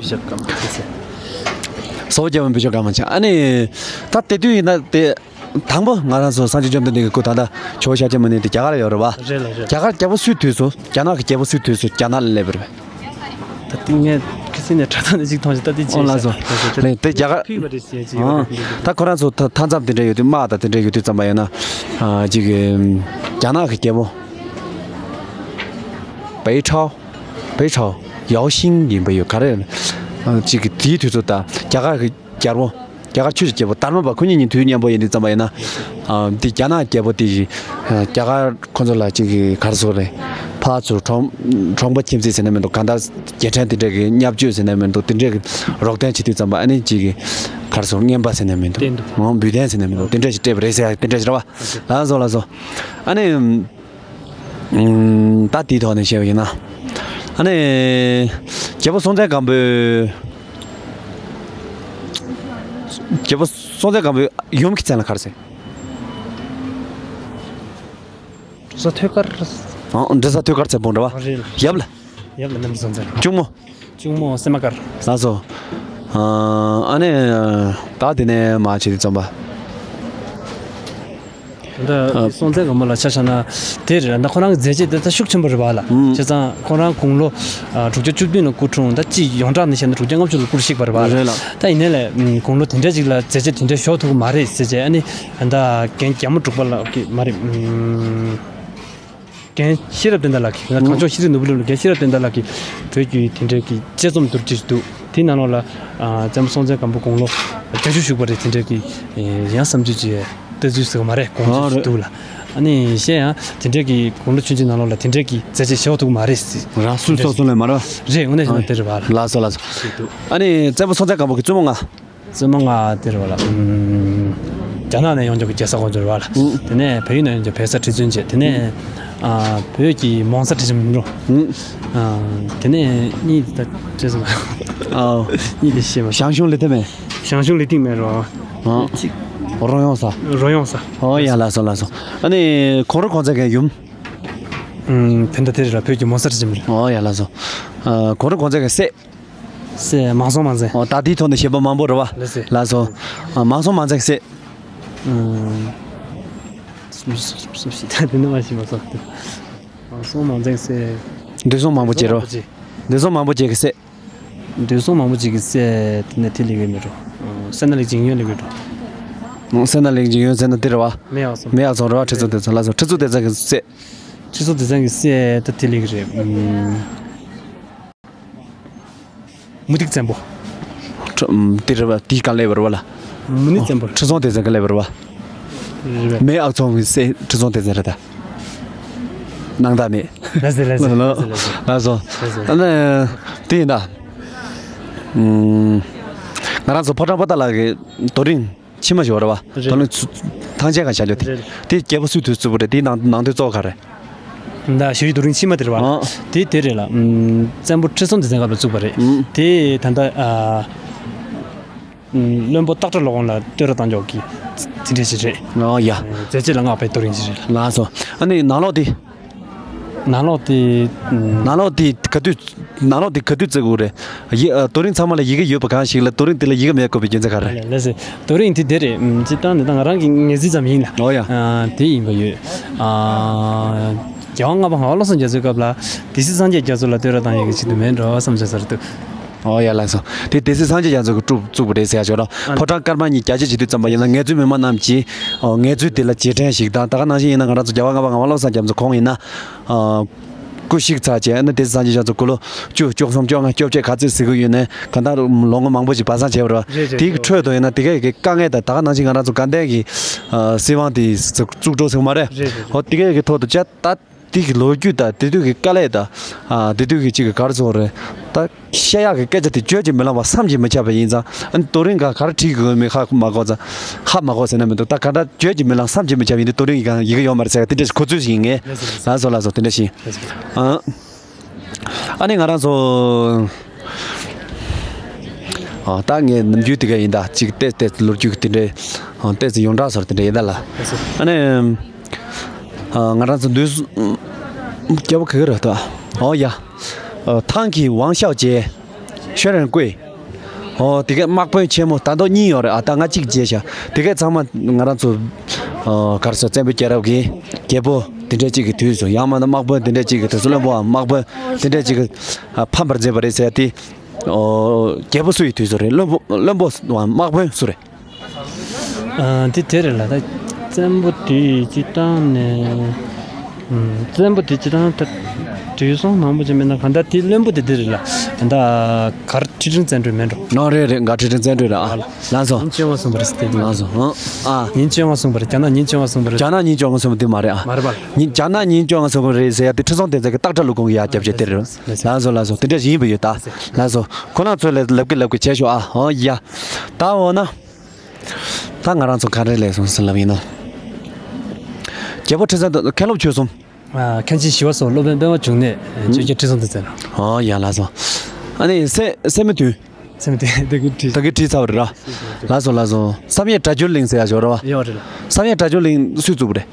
བཟོ་བོ་རྒྱལ་པོ་འབུལ་ཆོག་ག་མ་བྱས། ཨ་ནི་ད་དེ་དུས་ཡིན་ན་དེ། དང་པོ་ང་རང་ཚོ་སངས་རྒྱས་བཅོམ་ལྡན་འདས་ཀྱི་སྐུ་ད་ལྟ་ཇོ་བོ་ཤཱཀྱ་མུ་ནེ་དེ་རྒྱ་གར་ཡོད་རེད་བ། རེད་ལ་རེད། རྒྱ་གར་རྒྱལ་པོ་སུའི་དུས་སུ། རྒྱ་ནག་གི་རྒྱལ་པོ་སུའི་དུས་སུ་རྒྱ་ནག་ལ་སླེབས་པ་རེད། ད་ལྟ་ངས་ཁ་སང་ནས་དྲ་ཐོག་ནས་ཅིག་མཐོང་ཞིང་ད་ལྟ་ཅིག། ཨོ་ལགས་སོ། ལགས་སོ། ལགས་དེ་རྒྱ་གར། ཕུལ་བ་རེད་ཟེར་ཅིག་ཡོད་རེད། ད་ཁོ་རང་ཚོ་མཐའ་མཚམས་དེ་འདྲ་ཡོད་དུས། དམག་དང་དེ་འདྲ་ཡོད་དུས་ཙམ་པ་ཡིན་ན། ཨ། ཅིག་རྒྱ་ནག་གི་རྒྱལ་པོ་པེ་ཁྲའོ། པེ་ཁྲའོ། ཡའོ་ཤིང་ཡིན་པ་ཡོད་ག་རེ། ཨ། ཅིག་གི་དེའི་དུས་ཚོད་དང་རྒྱ་གར་གྱི་རྒྱལ་པོ། རྒྱ་གར་ཆོས་ཀྱི་རྒྱལ་པོ་དྷརྨ་པ་ཁོ་གཉིས་གཉིས་དུས་མཉམ་པོ་ཡིན་དུས་ཙམ་པ་ཡིན་ན། ཨ། འདི་རྒྱ་ནག་རྒྱལ་པོ་དེ་ཡིས། ཨ། རྒྱ་གར་ཁོ་ཚོ་ལ་ཅིག་གི་ག་རེ་ཟེར་དགོས་རེད། ཕར་ཚུར་གྲོང་གྲོང་པ་ཁྱིམ་མཚེས་ཟེར་ན་མི་འདུག་གང་ལྟར་རྒྱལ་ཕྲན་དེ་འདྲས་ཀྱི་བརྙས་བཅོས་ཟེར་ན་མི་འདུག་དེ་འདྲས་ཀྱི་རོགས་དན་བྱེད་དུས་ཙམ་པ། ཨ་ནི་ཅིག་གི་ག་རེ་ཟེར། རྔན་པ་ཟེར་ན་མི་འདུག་བསྟན་འདུག་འོ། འབུལ་གཏན་ཟེར་ན་མི་འདུག་དེ་འདྲས་ཞིག་སྤྲད་པ་རེད་ཟེར་ཡ་དེ་འདྲས་ཞིག་རེད་བ། ལགས་སོ་ལགས་སོ། ཨ་ནི། ཨུམ། ད་དེའི་ཐོག་ནས་བཤད་པ་ཡིན་ན། ཨ་ནི། རྒྱལ་པོ་སྲོང་བཙན་སྒམ་པོའི། རྒྱལ་པོ་སྲོང་བཙན་སྒམ་པོའི་ཡུམ་གྱི་མཚན་ལ་ག་རེ་ཟེར། འབྲུ་བཟའ་ཐོད་དཀར། ཨ། འབྲུ་བཟའ་ཐོད་དཀར་ཟེར་བ་རེད་བ། རེད་ལ། ཡབ་ལ། ཡབ་ལ་གནམ་རི་སྲོང་བཙན། གཅུང་མོ། གཅུང་མོ་སྲན་མ་དཀར། ལགས་སོ། ཨ་ནི། ད་དེ་ནས་མར་བྱེད་དུས་ཙམ་པ། ད་སྲོང་བཙན་སྒམ་པོ་ལ་ཆ་བཞག་ན་དེ་རེད་ལ། ད་ཁོ་རང་གི་མཛད་རྗེས་དེ་ད་ཤུགས་ཆེན་པོ་རེད་བ་ལ། ཨུམ། བྱས་ཙང་ཁོ་རང་དགུང་ལོ་ཨ་དྲུག་བརྒྱ་བཅུ་བདུན་ལ་སྐུ་འཁྲུངས། ད་སྤྱི་ཡོངས་གྲགས་ནས་བཤད་ན་དྲུག་བརྒྱ་ལྔ་བཅུ་ལ་སྐུ་གཤེགས་པ་རེད་བ་ལ། རེད་ལ། ད་ཡིན་ནའི་ལས་ཨུམ་དགུང་ལོ་དེ་འདྲ་ཅིག་ལ་མཛད་རྗེས་དེ་འདྲ་ཞུ་ཐུབ་ཀྱི་མ་རེད་ཟེར་བྱས། ཨ་ནི་ད་རྒན་རྒྱལ་མོ་འབྲུག་པ་ལགས་ཀྱིས་མ་རེད། ཨུམ། རྒན་ཤེས་རབ་བསྟན་དར་ལགས་ཀྱིས། ང་གངས་ལྗོངས་ཤེས་རིག་ནོར་བུ་གླིང་ལ་རྒན་ཤེས་རབ་བསྟན་དར་ལགས་ཀྱིས་བོད་ཀྱི་དེ་འདྲའི་གི་དཔྱད་རྩོམ་བསྡུར་ཅིག་འདུག་དེའི་ནང་ལོགས་ལ་ཨ་བཙན་པོ་སྲོང་བཙན་སྒམ་པོ་དགུང་ལོ་བརྒྱད་ཅུ་བཞུགས་པ་རེད། དེ་འདྲའི་གི་ཡང་བསམ་ཚུལ་ཅིག་ལྟ་ཚུལ་ཟེར་བ་མ་རེད། དགོངས་ཚུལ་ཞིག་འདུག་ལ། ཨ་ནི་གཞན་ཡང་དེ་འདྲའི་གི་དགུང་ལོ་ཆུང་ཆུང་ནང་ལོགས་ལ་དེ་འདྲའི་གི་མཛད་རྗེས་ཞེ་པོ་འདུག་མ་རེད་ཟེར། རང་སུས་སོགས་སོང་ལས་མ་རེད། རེད། དངོས་གནས་བྱས་ན་དེ་རེད་བ་ལ། ལགས་སོ་ལགས་སོ། ཞིག་འདུག་ཨ་ནི་བཙན་པོ་སྲོང་བཙན་སྒམ་པོ་གི་བཙུན་མོ་ལྔ། བཙུན་མོ་ལྔ་དེ་རེད་བ་ལ། ཨུམ། རྒྱ་ནག་ནས་ཡོང་རྒྱུ་གི་རྒྱལ་ས་དགོངས་རྒྱུ་རེད་བ་ལ། ཨུམ། དེ་ནས་བལ་ཡུལ་ནས་ཡོང་རྒྱུ་བལ་བཟའ་ཁྲི་བཙུན་བྱས། དེ་ནས་ཨ་བོད་ཀྱི་མོང་བཟའ་ཁྲི་ཆེན་རོ། ཨུམ། ཨ་དེ་ནས་གཉིས་ད་བྱས་སོང་། ཨོ། གཉིས་དེ་ཤེས་མ་སོང་། ཞང་ཞུང་ལི་ཐེ་མེ། ཞང་ཞུང་ལི་ཐེ་མེ་རོ། ཨ་གཅིག་རོ་ཡོང་ས། རོ་ཡོང་ས། ཨོ་ཡ་ལགས་སོ་ལགས་སོ། ཨ་ནི་གོང་རོལ་གོང་བཙན་གྱི་ཡུམ། ཨུམ། དེ་འདྲ་དེ་རེད་ལ། བོད་ཀྱི་མོང་བཟའ་ཁྲི་ཆེན་རེད། ཨོ་ཡ་ལགས་སོ། ཨ་གོང་རོལ་གོང་བཙན་གྱི་སྲས། སྲས་མང་སྲོང་མང་བཙན། ཨོ་ད་དེའི་ཐོག་ནས་བཤད་པ་མང་པོ་རེད་བ། ལགས་སོ། ལགས་སོ། ཨ་མང་སྲོང་མང་བཙན་གྱི་སྲས། ཨུམ། སུ་ཞིག་ད་དེ་ནི་མ་ཤེས་མ་སོང་། མང་སྲོང་མང་བཙན་གྱི་སྲས། འདུས་སྲོང་མང་པོ་བྱེད་རོ། འདུས་སྲོང་མང་པོ་བྱེད་ཀྱི་སྲས། འདུས་སྲོང་མང་པོ་བྱེད་ཀྱི་སྲས་དེ་ནས་དེ་ལས་གི་མེད་རོ། སད་ན་ལེགས་འཇིགས་ཡོན་ལས་གི་རོ། སད་ན་ལེགས་འཇིགས་ཡོན་ཟེར་ན་དེ་རེད་བ། མེས་ཨག་ཚོམ། མེས་ཨག་ཚོམ་རེད་བ། ཁྲི་སྲོང་ལྡེ་བཙན། ལགས་སོ། ཁྲི་སྲོང་ལྡེ་བཙན་གྱི་སྲས། ཁྲི་སྲོང་ལྡེ་བཙན་གྱི་སྲས་ད་དེ་ལས་གི་རེད། མུ་སྟེགས་བཙན་པོ། ཁྲི་ཨམ་དེ་རེད་བ། དེའི་སྒང་ལས་པ་རེད་བ་ལ། མུ་ནེ་བཙན་པོ། ཁྲི་སྲོང་ལྡེ་བཙན་སྒང་ལས་པ་རེད་བ། རེད་བ། མེས་ཨག་ཚོམ་གྱི་སྲས་ཁྲི་སྲོང་ལྡེ་བཙན་རེད་ད། སྣང་དག་མེད། ལགས་སེ་ལགས་སེ་ལགས་སེ་ལགས་སོ། ལགས་སོ། ལགས་སོ། ཨ་ནི་དེ་ཡིན་ད། ཨམ་ང་རང་ཚོ་ཕོ་བྲང་པོ་ཏཱ་ལ་གི་རྡོ་རིང་ཕྱི་མ་ཞིག་ཡོད་རེད་བ། རེད། རྡོ་རིང་ཚུ་ཐང་ཆེན་ག་བྱ་རྒྱུ་དེ། རེད། དེ་རྒྱལ་པོ་སུའི་དུས་བཙུགས་པ་རེད། དེའི་ནང་ནང་དོན་གཙོ་བོ་ག་རེད། ད་ཞུ་ཡིག་རྡོ་རིང་ཕྱི་མ་དེ་རེད་བ། ཨ། དེ་དེ་རེད་ལ། ཨམ་བཙན་པོ་ཁྲི་སྲོང་ལྡེ་བཙན་སྐབས་ལ་བཙུགས་པ་རེད། ཨུམ། དེ་ད་ལྟ་ཨ་ཨམ་བློན་པོ་སྟག་སྒྲ་ལོ་གོང་ལ་བསྟོད་ར་བཏང་ཕྱོགས་ཀྱི་དེ་འདྲ་ཞིག་རེད། ཨོ་ཡ། མཛད་རྗེས་ལ་བསྔགས་པའི་རྡོ་རིང་ཞིག་རེད་ལ། ལགས་སོ། ཨ་ནི་ནང་ལོགས་དེ། ནང་ལོགས་དེ་ག་དུས། ནང་ལོགས་དེ་ག་དུས་བརྩིགས་དགོས་རེད། ཡི་ཨ་རྡོ་རིང་ཚང་མ་ལ་ཡི་གེ་ཡོད་པ་གང་ཞིག་ལ་རྡོ་རིང་དེ་ལ་ཡི་གེ་མེད་དགོས་པའི་རྒྱུ་མཚན་ག་རེ། ལགས་སེ། རྡོ་རིང་དེ་དེ་རེད། ཨམ་སྤྱིར་བཏང་ནི་ད་ང་རང་གི་ངོས་འཛིན་ཙམ་ཡིན་ལ། ཨོ་ཡ། ཨ་དེ་ཡིན་པ་ཡོད། ཨ་རྒྱལ་དབང་ལྔ་པ་ངག་དབང་བློ་བཟང་རྒྱ་མཚོའི་སྐབས་ལ་སྡེ་སྲིད་སངས་རྒྱས་རྒྱ་མཚོ་ལ་བསྟོད་ར་བཏང་ཡག་གི་ཆེད་དུ་མིན་འགྲོ་བསམ་བྱ་ས་རེད་འདུག་ཨོ་ཡ་ལགས་སོ། དེ་སྡེ་སྲིད་སངས་རྒྱས་རྒྱ་མཚོ་གིས་བཙུགས་བཙུགས་པ་རེད་ཟེར་ཡ་ཅིག་ཡོད་ར། ཨ་ཕོ་བྲང་དཀར་དམར་གཉིས་རྒྱ་ཆེ་བྱེད་དུས་ཙམ་པ་ཡིན་ན་ངལ་རྩོལ་མི་མང་རྣམས་ཀྱིས་ཨོ་ངལ་རྩོལ་དེ་ལ་རྗེས་དྲན་ཞིག་དང་། ད་ག་ནང་བཞིན་ཡིན་ན་ང་རང་ཚོ་རྒྱལ་བ་ལྔ་པ་ངག་དབང་བློ་བཟང་རྒྱ་མཚོ་ཁོང་ཡིན་ན་ཨ་སྐུ་གཤེགས་ཚར་རྗེས་ཨ་ནི་སྡེ་སྲིད་སངས་རྒྱས་རྒྱ་མཚོ་སྐུ་ལོ་བཅུ། བཅུ་གསུམ། བཅོ་ལྔ། བཅོ་བརྒྱད་ག་ཚོད་ཟེར་གི་ཡོད་ནའི་གང་ལྟར་ལོ་ངོ་མང་པོ་ཞིག་བར་གསེང་བྱས་པ་རེད་བ། རེད་རེད། དེའི་གི་ཁྲོད་དུ་ཡིན་ན་དེ་ག་གི་དཀའ་ངལ་དང་། ད་ག་ནང་བཞིན་ང་རང་ཚོ་དགའ་ལྡན་གྱི་ཨ་སྲིད་དབང་དེ་བཙུགས་འགྲོ་ཟེར་གི་མ་རེད། རེད་རེད། ཧོ་དེ་ག་གི་ཐོག་ཏུ་བཅའ་ད། དེ་གི་ལོ་རྒྱུས་དང་དེ་དུས་ཀྱི་དཀའ་ལས་དང་། ཨ་དེ་དུས་ཀྱི་གཅིག་གི་ག་རེ་ཟེར་དགོས་རེད། ད་བཤད་ཡག་གི་སྐད་ཆ་དེ་བརྗོད་ཀྱིས་མི་ལང་བ། བསམ་གྱིས་མི་ཁྱབ་པ་ཡིན་ཙང་། ཨ་ནི་རྡོ་རིང་སྒང་ག་རེ་བྲིས་དགོས་མིན་ཧ་མ་གོ་ཙང་། ཧ་མ་གོ་ཟེར་ན་མི་འདུག་ད་ག་འདྲ་བརྗོད་ཀྱིས་མི་ལང་། བསམ་གྱིས་མི་ཁྱབ་ཡིན་དུས་རྡོ་རིང་གི་སྒང་ཡི་གེ་ཡོད་མ་རེད་ཟེར་ག་དེ་འདྲ་ཞིག་གོ་ཚོད་ཞིག་ཡིན་ངེས། ལགས་སོ་ལགས་སོ། དེ་འདྲ་ཞིག་ཡིན། ཨ། ཨ་ནི་ང་རང་ཚོ། ཨ་ད་ངས་ནམ་རྒྱུན་དེ་ག་ཡིན་ད། གཅིག་ཏོག་ཙམ་ལོ་རྒྱུས་ཀྱི་དེ་འདྲའི་ཨ་ཏོག་ཙམ་ཡོངས་གྲགས་སོར་དེ་འདྲ་ཡིན་ད་ལ། ཨ་ནི་ཨ་ང་རང་ཚོ་འདུས་རྒྱལ་པོ་ག་གི་རེད་ད། ཨོ་ཡ། ཨ་ཐང་གི་ཝང་ཞའོ་ཅེ། ཤོན་རན་ཀུའེ། ཨོ་དེ་གའི་དམག་དཔོན་ཆེན་མོ་ད་དུང་གཉིས་ཡོད་རེད། ཨ་ད་ང་གཅིག་བརྗེད་ཤག་དེ་གའི་ཚང་མ་ང་རང་ཚོ་ཨ་ག་རེ་ཟེར། བཙན་པོའི་རྒྱལ་རབས་ཀྱི་རྒྱལ་པོ་དེ་འདྲ་གཅིག་གི་དུས་སུ། ཡང་མིན་ན་དམག་དཔོན་དེ་འདྲ་གཅིག་གི་དུས་སུ། བློན་པོའམ་དམག་དཔོན་དེ་འདྲ་གཅིག་གི་ཨ་ཕམ་པར་མཛད་པ་རེད་ཟེར་ཡ་དེ། ཨོ་རྒྱལ་པོ་སུ་ཡི་དུས་སུ་རེད། བློན་པོ་བློན་པོའམ་དམག་དཔོན་སུ་རེད། ཨ་འདི་དེ་རེད་ལ། ད་བཙན་པོ་དེ་སྤྱིར་བཏང་ནས། ཨུམ། བཙན་པོ་དེ་སྤྱིར་བཏང་ད་དུས་སོང་མང་པོ་ཅིག་མིན་ན། གང་ལྟར་དེ་བློན་པོ་དེ་འདི་རེད་ལ། ད་གར་ཁྲི་ཕྲེང་བཙན་སྒྲོལ་མིན་འགྲོ། ནོ་རེད་རེད། གར་ཁྲི་ཕྲེང་བཙན་སྒྲོལ་རེད། ཨ་ལགས་སོ། ཉིན་བཅོ་ལྔ་སོང་བ་རེད་ཟེར་དེ། ལགས་སོ། ཨ་ཨ། ཉིན་བཅོ་ལྔ་སོང་བ་རེད། རྒྱ་ནག་ཉིན་བཅོ་ལྔ་སོང་བ་རེད། རྒྱ་ནག་ཉིན་བཅོ་ལྔ་སོང་བ་དེ་མ་རེད་ཨ། མ་རེད་པ། ཉིན་རྒྱ་ནག་ཉིན་བཅོ་ལྔ་སོང་བ་རེད་ཟེར་ཡ་དེ་ཁྲི་སྲོང་ལྡེ་བཙན་གྱི་སྟག་སྒྲ་ཀླུ་གོང་གི་ཡ་རྒྱབ་བྱས་དེ་རེད། ལགས་སོ་ལགས་སོ། དེ་འདྲ་ཞིག་ཡིན་པ་ཡོད་ད། ལགས་སོ། ཁོ་རང་ཚོས་ལབ་ཀྱི་ལབ་ཀྱི་བྱས་ཤོག་ཨ། ཨོ་ཡ། ད་འོ་ན། ད་ང་རང་ཚོ་ག་རེ་ལས་སོང་ཟེར་ལབ་ཡིན་ན། རྒྱལ་པོ་ཁྲི་སྲོང་ལྡེ། མཁན་སློབ་ཆོས་གསུམ། ཨ་མཁན་ཆེན་ཞི་བ་འཚོ། སློབ་དཔོན་པད་མ་འབྱུང་གནས། ཨ་ཆོས་རྒྱལ་ཁྲི་སྲོང་ལྡེ་བཙན། ཨོ་ཡ་ལགས་སོ། ཨ་ནི་སད་སད་མི་དུས། སད་མི་དུས་ད་གིན་བྲིས། ད་གིན་བྲིས་ཚར་བ་རེད་ར། ལགས་སོ་ལགས་སོ། བསམ་ཡས་སྒྲ་སྒྱུར་གླིང་ཟེར་ཡ་ཞིག་ཡོད་རེད་བ། ཡོད་རེད་ལ། བསམ་ཡས་སྒྲ་སྒྱུར་གླིང་སུས་བཙུགས་པ་རེད།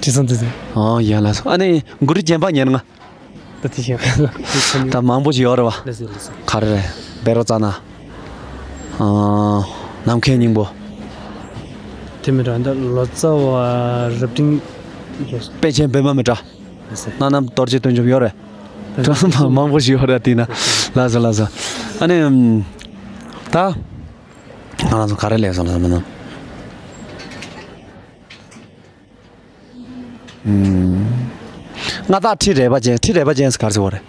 ཁྲི་སྲོང་ལྡེ་བཙན། ཨོ་ཡ་ལགས་སོ། ཨ་ནི་གུ་རུ་རྒྱལ་འབངས་ཉེར་ལྔ། ད་དེ་བཞིན། ད་མང་པོ་ཞིག་ཡོད་རེད་བ། ལགས་སོ་ལགས་སོ། ག་རེ་རེད། བཻ་རོ་ཙ་ན། ཨ་ནམ་མཁའི་སྙིང་པོ། དེ་མི་འདྲ་འདི་ལོ་ཙཱ་བ་རབ་འབྲིང་རེད། པཎ་ཆེན་པདྨ་མི་འདྲ། ལགས་སོ། སྣ་ནམ་རྡོ་རྗེ་བསྟན་འཇོམས་ཡོད་རེད། ལགས་སོ། མང་པོ་ཞིག་ཡོད་རེད་དེ་ན། ལགས་སོ་ལགས་སོ། ཨ་ནི་ད་ང་རང་ཚོ་ག་རེ་ལས་སོང་ལ་མི་ནམ། མངའ་བདག་ཁྲི་རལ་པ་ཅན། ཁྲི་རལ་པ་ཅན་ཟེར་ག་རེ་ཟེར་བ་རེད།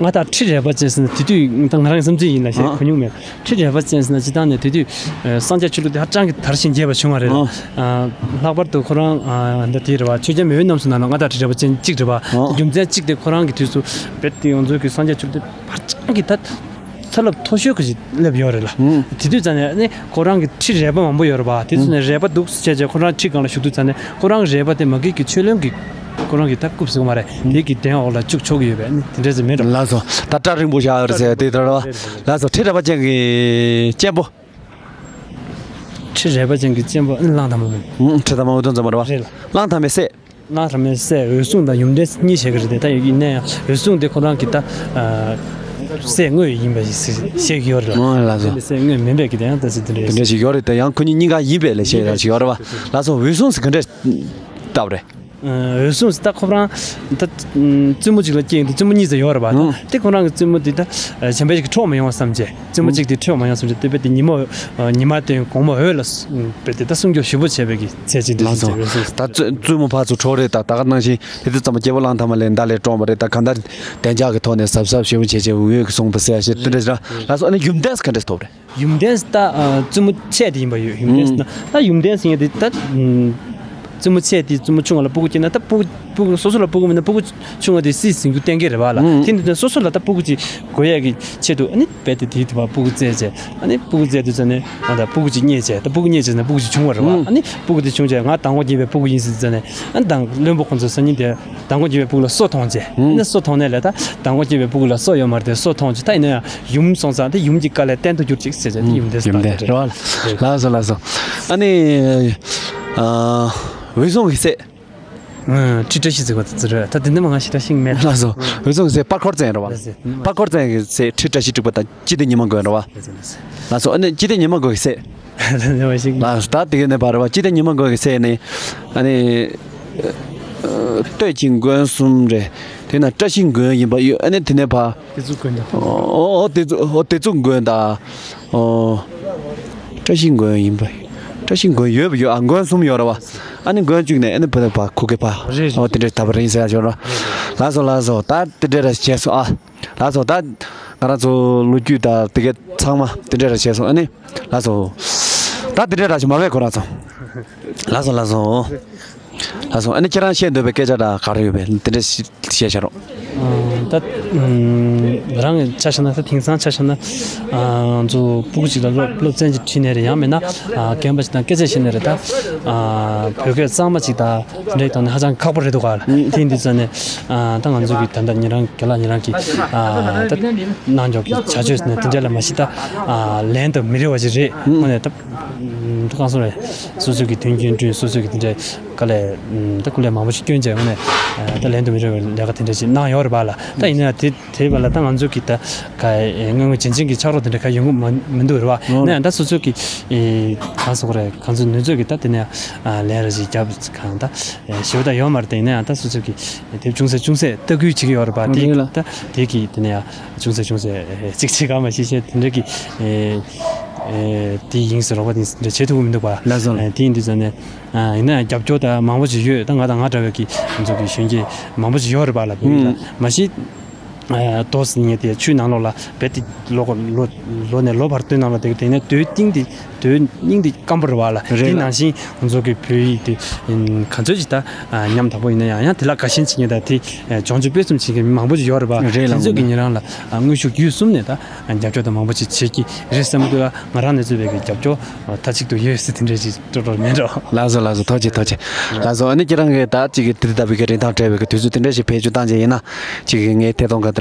མངའ་བདག་ཁྲི་རལ་པ་ཅན་ཟེར་ན་དེ་དུས་ད་ང་རང་གི་བསམ་ཚུལ་ཡིན་ལ་ཞེས། ཨ། གོ་མྱོང་མེད། ཁྲི་རལ་པ་ཅན་ཟེར་ན་སྤྱིར་བཏང་ནས་དེ་དུས་ཨ་སངས་རྒྱས་ཆོས་ལུགས་དེ་ཧ་ཅང་གི་དར་ཞིང་རྒྱས་པ་བྱུང་བ་རེད། ཨ། ཨ། ལྷག་པར་དུ་ཁོ་རང་ཨ་འདི་དེ་རེད་བ། ཆོས་རྒྱལ་མེས་དབོན་རྣམ་གསུམ་ནང་ལ་མངའ་བདག་ཁྲི་རལ་པ་ཅན་གཅིག་རེད་བ། ཨ། རྒྱུ་མཚན་གཅིག་དེ་ཁོ་རང་གི་དུས་སུ་རྦད་དེ་ང་ཚོའི་གི་སངས་རྒྱས་ཆོས་ལུགས་དེ་ཧ་ཅང་གི་ད། ཚ་རླབས་མཐོ་ཤོས་ཀྱི་ཞིག་སླེབས་ཡོད་རེད་ལ། ཨུམ། དེ་དུས་ཙང་ནས་ནི་ཁོ་རང་གི་ཁྲི་རལ་པ་མང་པོ་ཡོད་རེད་པ། དེ་ཚོ་ནས་རལ་པ་འདུག་བྱས་བྱས་ཁོ་རང་ཁྲི་སྒང་ལ་བཞུགས་དུས་ཙང་ནས་ཁོ་རང་གི་རལ་པ་དེ་མ་གི་གི་ཆོས་བློན་གྱི་ཁོ་རང་གི་ད་རྐུབ་ཟེར་བ་མ་རེད། དེ་གི་གདན་འོག་ལ་བཅུག་ཆོག་གི་ཡོད་པས་ནི་དེ་འདྲས་ཟེར་མེད་འགྲོ། ལགས་སོ། ད་སྐྲ་རིང་པོ་བཞག་ཡོད་རེད་ཟེར་དེ་ལྟར་བ། ལགས་སོ། ཁྲི་རལ་པ་ཅན་གྱི་གཅེན་པོ། ཁྲི་རལ་པ་ཅན་གྱི་གཅེན་པོ་ནི་གླང་དར་མ་མིན། ཨུམ། ཁྲི་དར་མ་འོད་སྟོན་ཚང་མ་རེད་བ། རེད་ལ། གླང་དར་མའི་སྲས། གླང་དར་མའི་སྲས་འོད་སྲུང་དང་ཡུམ་བརྟན་གཉིས་བྱེད་ཀྱི་རེད་དེ། ད་ཡིན་ན་ཡང་འོད་སྲུང་དེ་ཁོ་རང་གི་ད་ཨ་སྲས་དངོས་ཡིན་པ་ཞིག་བཤད་ཀྱི་ཡོད་རེད། ཨོ་ལགས་སོ། དེ་སྲས་དངོས་མིན་པས་ཀྱི་དེ་ཡང་ད་ཟེར་དེ་འདྲ་དེ་འདྲ་ཞིག་ཡོད་རེད་དེ། ཡང་ཁོ་གཉིས་གཉིས་ཀ་ཡིན་པས་ལས་བཤད་ཡ་ཞིག་ཡོད་རེད་བ། ལགས་སོ། འོད་སྲུང་ཟེར་ག་འདྲས་བཏགས་པ་རེད། ཨ་འོད་སྲུང་ཟེར་ད་ཁོ་རང་ད་ཨ་བཙུན་མོ་གཅིག་ལ་སྐྱེས་ཡོང་དུས་བཙུན་མོ་གཉིས་ཙམ་ཡོད་རེད་བ། ཨང་། དེ་ཁོ་རང་གི་བཙུན་མོ་དེ་ད་ཨ་གཞན་པ་ཞིག་གིས་འཕྲོག་མ་ཡོང་བ་བསམ་བྱས། བཙུན་མོ་གཅིག་དེ་འཕྲོག་མ་ཡོང་བསམ་བྱས། དེ་བས་དེ་ཉི་མ་ཨ་ཉི་མ་སྟོན་དགོང་མོ་འོད་ལ་བས་དེ་ད་སྲུང་སྐྱོབ་ཞིབ་པོ་བྱས་པའི་གི་ཚད་ཅིག་འདྲ་ཞིག་བྱས་པའི་སྲུང་། ད་བཙུན་བཙུན་མོ་ཕར་ཚུར་འཕྲོག་རེས་ད་ད་ག་ནང་བཞིན་དེ་དུས་ཙམ་པ་སྐྱེས་བུ་གླང་དར་མ་ལས་མདའ་ལས་བཀྲོངས་པ་རེད། ད་གང་ལྟར་བདེ་འཇགས་ཀྱི་ཐོག་ནས་གཟབ་གཟབ་ཞིབ་པོ་བྱས་བྱས་འོད་ཀྱི་སྲུང་པ་ཟེར་ཡ་ཞིག་དེ་འདྲ་ཞིག་ར། ལགས་སོ། ཨ་ནི་ཡུམ་བརྟན་ག་འདྲས་ཐོབ་རེད། ཡུམ་བརྟན་ད་ཨ་བཙུན་མོ་ཆེ་དེ་ཡིན་པ་ཡོད། ཡུམ་བརྟན་ན་ད་ཡུམ་བརྟན་ཟེར་ཡ་དེ་ད་ཨ་བཙུན་མོ་ཆེ་དེ་བཙུན་མོ་ཆུང་བ་ལ་སྤུ་གུ་སྐྱེས་ན་ད་སྤུ་གུ་སྤུ་གུ་སོ་སོ་ལ་སྤུ་གུ་མིན་ན་སྤུ་གུ་ཆུང་བ་དེ་སྲིད་ཟིན་རྒྱུ་གཏན་འཁེལ་རེད་བ་ལ། ཨུམ། དེ་འདི་དོན་སོ་སོ་ལ་ད་སྤུ་གུ་ཅིག་དགོས་ཡས་ཀྱི་ཆེད་དུ་ཨ་ནི་རྦད་དེ་དེའི་དུ་བ་སྤུ་གུ་བཙས་བྱས། ཨ་ནི་སྤུ་གུ་བཙས་དུས་ཙ་ནས་ཨ་ད་སྤུ་གུ་ཅིག་རྙེད་བྱས། ད་སྤུ་གུ་རྙེད་བྱས་ན་སྤུ་གུ་ཅིག་བྱུང་བ་རེད་བ། ཨུམ། ཨ་ནི་སྤུ་གུ་དེ་བྱུང་བྱས་ང་མདང་དགོང་སྐྱེས་པའི་སྤུ་གུ་ཡིན་ཟེར་དུས་ཙ་ནས་ཨ་ནི་མདང་བློན་པོ་ཁོང་ཚོ་སང་ཉིན་དེ་མདང་དགོང་སྐྱེས་པའི་སྤུ་གུ་ལ་སོ་མཐོང་བྱས། ཨུམ། ཨ་ནི་སོ་མཐོང་ནས་ལས་ད་མདང་དགོང་སྐྱེས་པའི་སྤུ་གུ་ལ་སོ་ཡོད་མ་རེད་དེ་སོ་མཐོང་བྱས། ད་ཡིན་ན་ཡང་ཡུམ་སོང་ཙང་དེ་ཡུམ་གྱི་བཀའ་ལས་བརྟན་དུ་གྱུར་ཅིག་ཟེར་བྱས་དེ་ཡུམ་བརྟན་ཟེར་ཡུམ་བརྟན་རེད་བ། ལགས་སོ་ལགས་སོ། ཨ་ནི་ཨ་འོད་སྲུང་གི་སྲས། ཨ་ཁྲི་བཀྲ་ཤིས་ཟེར་བ་དེ་ཚོ་རེད། ད་དེ་འདྲ་མ་ང་ཞེ་དྲག་ཤེས་ཀྱི་མེད། ལགས་སོ། འོད་སྲུང་གི་སྲས་སྤ་འཁོར་བཙན་རེད་བ། ལགས་སོ། སྤ་འཁོར་བཙན་གྱི་སྲས་ཁྲི་བཀྲ་ཤིས་སྒྲིག་པ་དང་སྤྱི་བདེ་ཉི་མ་མགོན་རེད་བ། ལགས་སོ་ལགས་སོ། ལགས་སོ། ཨ་ནི་སྤྱི་བདེ་ཉི་མ་མགོན་གྱི་སྲས། དེ་འདྲ་མ་ཤེས་ཀྱི། ལགས་སོ། ད་དེ་ག་ནས་ཕར་རེད་བ། སྤྱི་བདེ་ཉི་མ་མགོན་གྱི་སྲས་ནི་ཨ་ནི་ཨ་སྟོད་ཀྱི་མགོན་གསུམ་རེད། དེ་ན་བཀྲ་ཤིས་མགོན་ཡིན་པ་ཡོད། ཨ་ནི་དེ་ནས་ཕར། དེ་ཚོ་དགོན་དང་། ཨོ་ཨོ་དེ་ཚོ་ཨོ་དེ་ཚོ་མགོན་དང་། ཨོ། བཀྲ་ཤིས་མགོན་ཡིན་པ། བཀྲ་ཤིས་མགོན་ཡོད་པ་ཡོད། ཨ་མགོན་གསུམ་ཡོད་རེད་བ། ཨ་ནི་མགོན་བཅུ་ནས་ཨ་ནི་བུ་དང་བ་ཁུ་གེ་བ། རེད་རེད། ཨོ་དེ་འདྲས་ད་བར་ཡིན་ཟེར་ཡ་ཡོད་རེད། ལགས་སོ་ལགས་སོ། ད་དེ་འདྲས་ར་བྱས་སོང་ཨ། ལགས་སོ། ད་ང་རང་ཚོ་ལོ་རྒྱུས་དང་དེ་གས་ཚང་མ་དེ་འདྲས་ར་བྱས་སོང་ཨ་ནི། ལགས་སོ། ད་དེ་འདྲས་ར་ཞིག་མ་བས་ཁོ་རང་ཚོ། ལགས་སོ་ལགས་སོ། ལགས་སོ། ཨ་ནི་ཁྱེད་རང་བཤད་འདོད་པའི་སྐད་ཆ་འདྲ་ག་རེ་ཡོད་པས་དེ་འདྲ་ཞིག་བཤད་བྱ་རོགས། ཨ་ད་ཨམ་རང་གི་ཆ་བཞག་ན་ད་དེང་སང་ཆ་བཞག་ན་ཨ་ང་ཚོ་སྤུ་གུ་ཅིག་ལ་སློབ་སློབ་ཚན་ཅིག་ཁྲིད་ནའི་རེད། ཡང་མིན་ན་ཨ་རྒན་པ་ཅིག་དང་སྐད་ཆ་བཤད་ནའི་རེད། ད་ཨ་བོད་སྐད་གཙང་མ་ཅིག་དང་དེ་འདྲ་ཡི་ཐོག་ནས་ཧ་ཅང་ཁག་པོ་རེད་འདུག་ག་ལ། དེ་ཡིན་དུས་ཙང་ནས་ཨ་ད་ང་ཚོ་གི་ད་ལྟ་ཉེ་རང་རྒན་ལགས་ཉེ་རང་གི་ཨ་ད་གནང་འཇོག་གི་བྱ་སྤྱོད་ནས་དེ་འདྲ་ལ་མ་གཞི་ད་ཨ་ལན་དང་མི་རེ་བ་ཅིག་རེད། དངོས་གནས་ད། ད་གང་སོང་རེད། སོ་སོ་གི་མཐུན་རྐྱེན་བསྐྲུན། སོ་སོ་གི་དེ་འདྲའི་དཀའ་ལས་ད་སྐུ་ལས་མང་པོ་ཞིག་བསྐྱོན་བྱས་ངོ་ནས་ད་ལན་དུ་མི་རེ་བའི་ལས་ཀ་དེ་འདྲ་ཞིག་གནང་ཡོད་རེད་པ་ལ། ད་ཡིན་ན་དེ་དེ་བ་ལ་ད་ང་ཚོ་གི་ད་ག་དངོས་དངོས་བྱིན་ཅན་གྱི་ཕྱག་རོགས་དེ་འདྲ་ག་ཡོང་གི་མ་མི་འདུག་རེད་པ། ཡིན་ན་ཡང་ད་སོ་སོ་གི་གང་སོང་རེད། གང་ཚོད་ནུས་ཚོད་ཀྱི་ད་དེ་ནས་ལན་རེ་ཞིག་རྒྱབ་གང་ད་ཞེ་པོ་ད་ཡོད་མ་རེད། དེ་ཡིན་ན་ཡང་ད་སོ་སོ་གི་དེབ་ཅུང་ཟད་ཅུང་ཟད་ལྟ་སྐུལ་བྱེད་ཀྱི་ཡོད་རེད་པ། དེ་ད་དེ་གི་དེ་ནས་ཡང་ཅུང་ཟད་ཅུང་ཟད་ཅིག་ཅིག་ག་མ་ཤེས་ཤེས་དེ་འདྲ་གི་ཨེ་དེ་ཡིན་ཟེར་རོགས་པ་དེ་འདྲ་བྱེད་ཐུབ་ཀྱི་མི་འདུག་པ། ལགས་སོ། ཨེ་དེ་ཡིན་དུས་ཙང་ནས་ཨ་ཡིན་ན་ཡང་རྒྱབ་སྐྱོར་ད་མང་པོ་ཅིག་ཡོད། ད་ང་དང་ང་འདྲ་བའི་གི་ང་ཚོ་གི་གཞོན་སྐྱེས་མང་པོ་ཅིག་ཡོད་རེད་པ་ལ། བོད་ཡིག་ལ་མ་གཞི་ཨེ་ཏོག་ཙམ་ངས་དེ་ཆུའི་ནང་ལོགས་ལ་རྦད་དེ་ལོ་ལོ་ལོ་ནས་ལོ་བར་དོའི་ནང་ལ་དེ་དེ་ནས་དོའི་གཏིང་དེ་དོའི་སྙིང་དེ་སྐམ་པོ་རེད་པ་ལ། རེད་དེ་ལ། ནང་བཞིན་ང་ཚོ་གི་བོད་ཡིག་དེ་ག་ཚོད་ཅིག་ད་ཉམ་ཐག་པོ་ཡིན་ན་ཡང་ཡང་དེ་ལ་དགའ་ཞེན་བྱེད་མཁན་དང་དེ་ཨེ་སྦྱོང་སྤྱོད་སྤེལ་གསུམ་བྱེད་མཁན་མི་མང་པོ་ཅིག་ཡོད་རེད་པ། རེད་ལ། དེ་ཚོ་གི་ངོ་མ་ཉེ་རང་ལ་ཨ་དངོས་ཤུགས་བརྒྱུད་གསུམ་ནས་ད་རྒྱབ་སྐྱོར་དང་མང་པོ་ཅིག་བྱེད་ཀྱི་རེད་བསམ་གྱི་འདུག་ལ། ང་རང་ནས་གཙོས་པའི་གི་རྒྱབ་སྐྱོར་མཐའ་གཅིག་ཏུ་ཡོད་ཟེར་དེ་འདྲ་ཅིག་སྤྲོ་སྤྲོ་མེད་འགྲོ། ལགས་སོ་ལགས་སོ། ཐུགས་རྗེ་ཆེ། ཐུགས་རྗེ་ཆེ། ལགས་སོ། ཨ་ནི་ཁྱེད་རང་གིས་ད་ཅིག་གི་དེ་ལྟ་བུའི་གི་རིན་ཐང་བྲལ་བའི་གི་དུས་ཚོད་དེ་འདྲ་ཞིག་བེད་སྤྱོད་བཏང་བྱས་ཡིན་ན་ཅིག་གི་ངའི་ཐད་གཏོང་གི་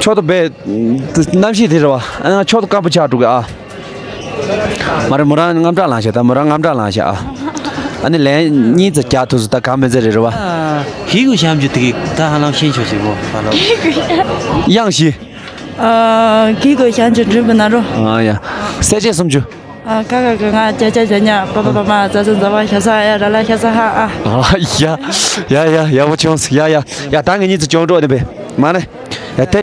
མཆོག་ཏུ་བས་གནམ་གཤིས་དེ་རེད་བ། ཨ་མཆོག་ཏུ་སྐམ་པོ་ཆགས་འགྲོ་གི་ཨ། མ་རེད། མོ་རང་དངངས་སྐྲག་ལངས་ཤག་ད་མོ་རང་དངངས་སྐྲག་ལངས་ཤག་ཨ། ཨ་ནི་ལན་གཉིས་ཙམ་རྒྱག་ཐུབ་སོང་། ད་ག་མི་ཚེ་རེད་རེད་བ། ཨ། གི་གུ་ཤམ་ཅུ་དེ་གི་ད་ཧ་ལམ་ཤེས་ཆོག་ཞིག་གོ་ཧ་ལམ། དབྱངས་བཞི། ཨ། གི་གུ་ཤམ་ཅུ་འགྲུལ་པ་ན་རོ། ཨ་ཡ། གསལ་བྱེད་སུམ་ཅུ། ཨ། ཀ་ཁ་ག་ང་ཅ་ཅ་ཇ་ཉ་པ་པ་པ་མ་ཛ་ཛ་ཛ་བ་ཤ་ས་ཡ་ར་ལ་ཤ་ས་ཧ་ཨ། ཨ་ཡ། ཡ་ཡ་ཡག་པོ་བྱུང་སོང་། ཡ་ཡ་ཡ། ད་ངེད་གཉིས་ཚོ་གྱོང་འགྲོ་ནི་པས་མ་ནི། ཡ་ད་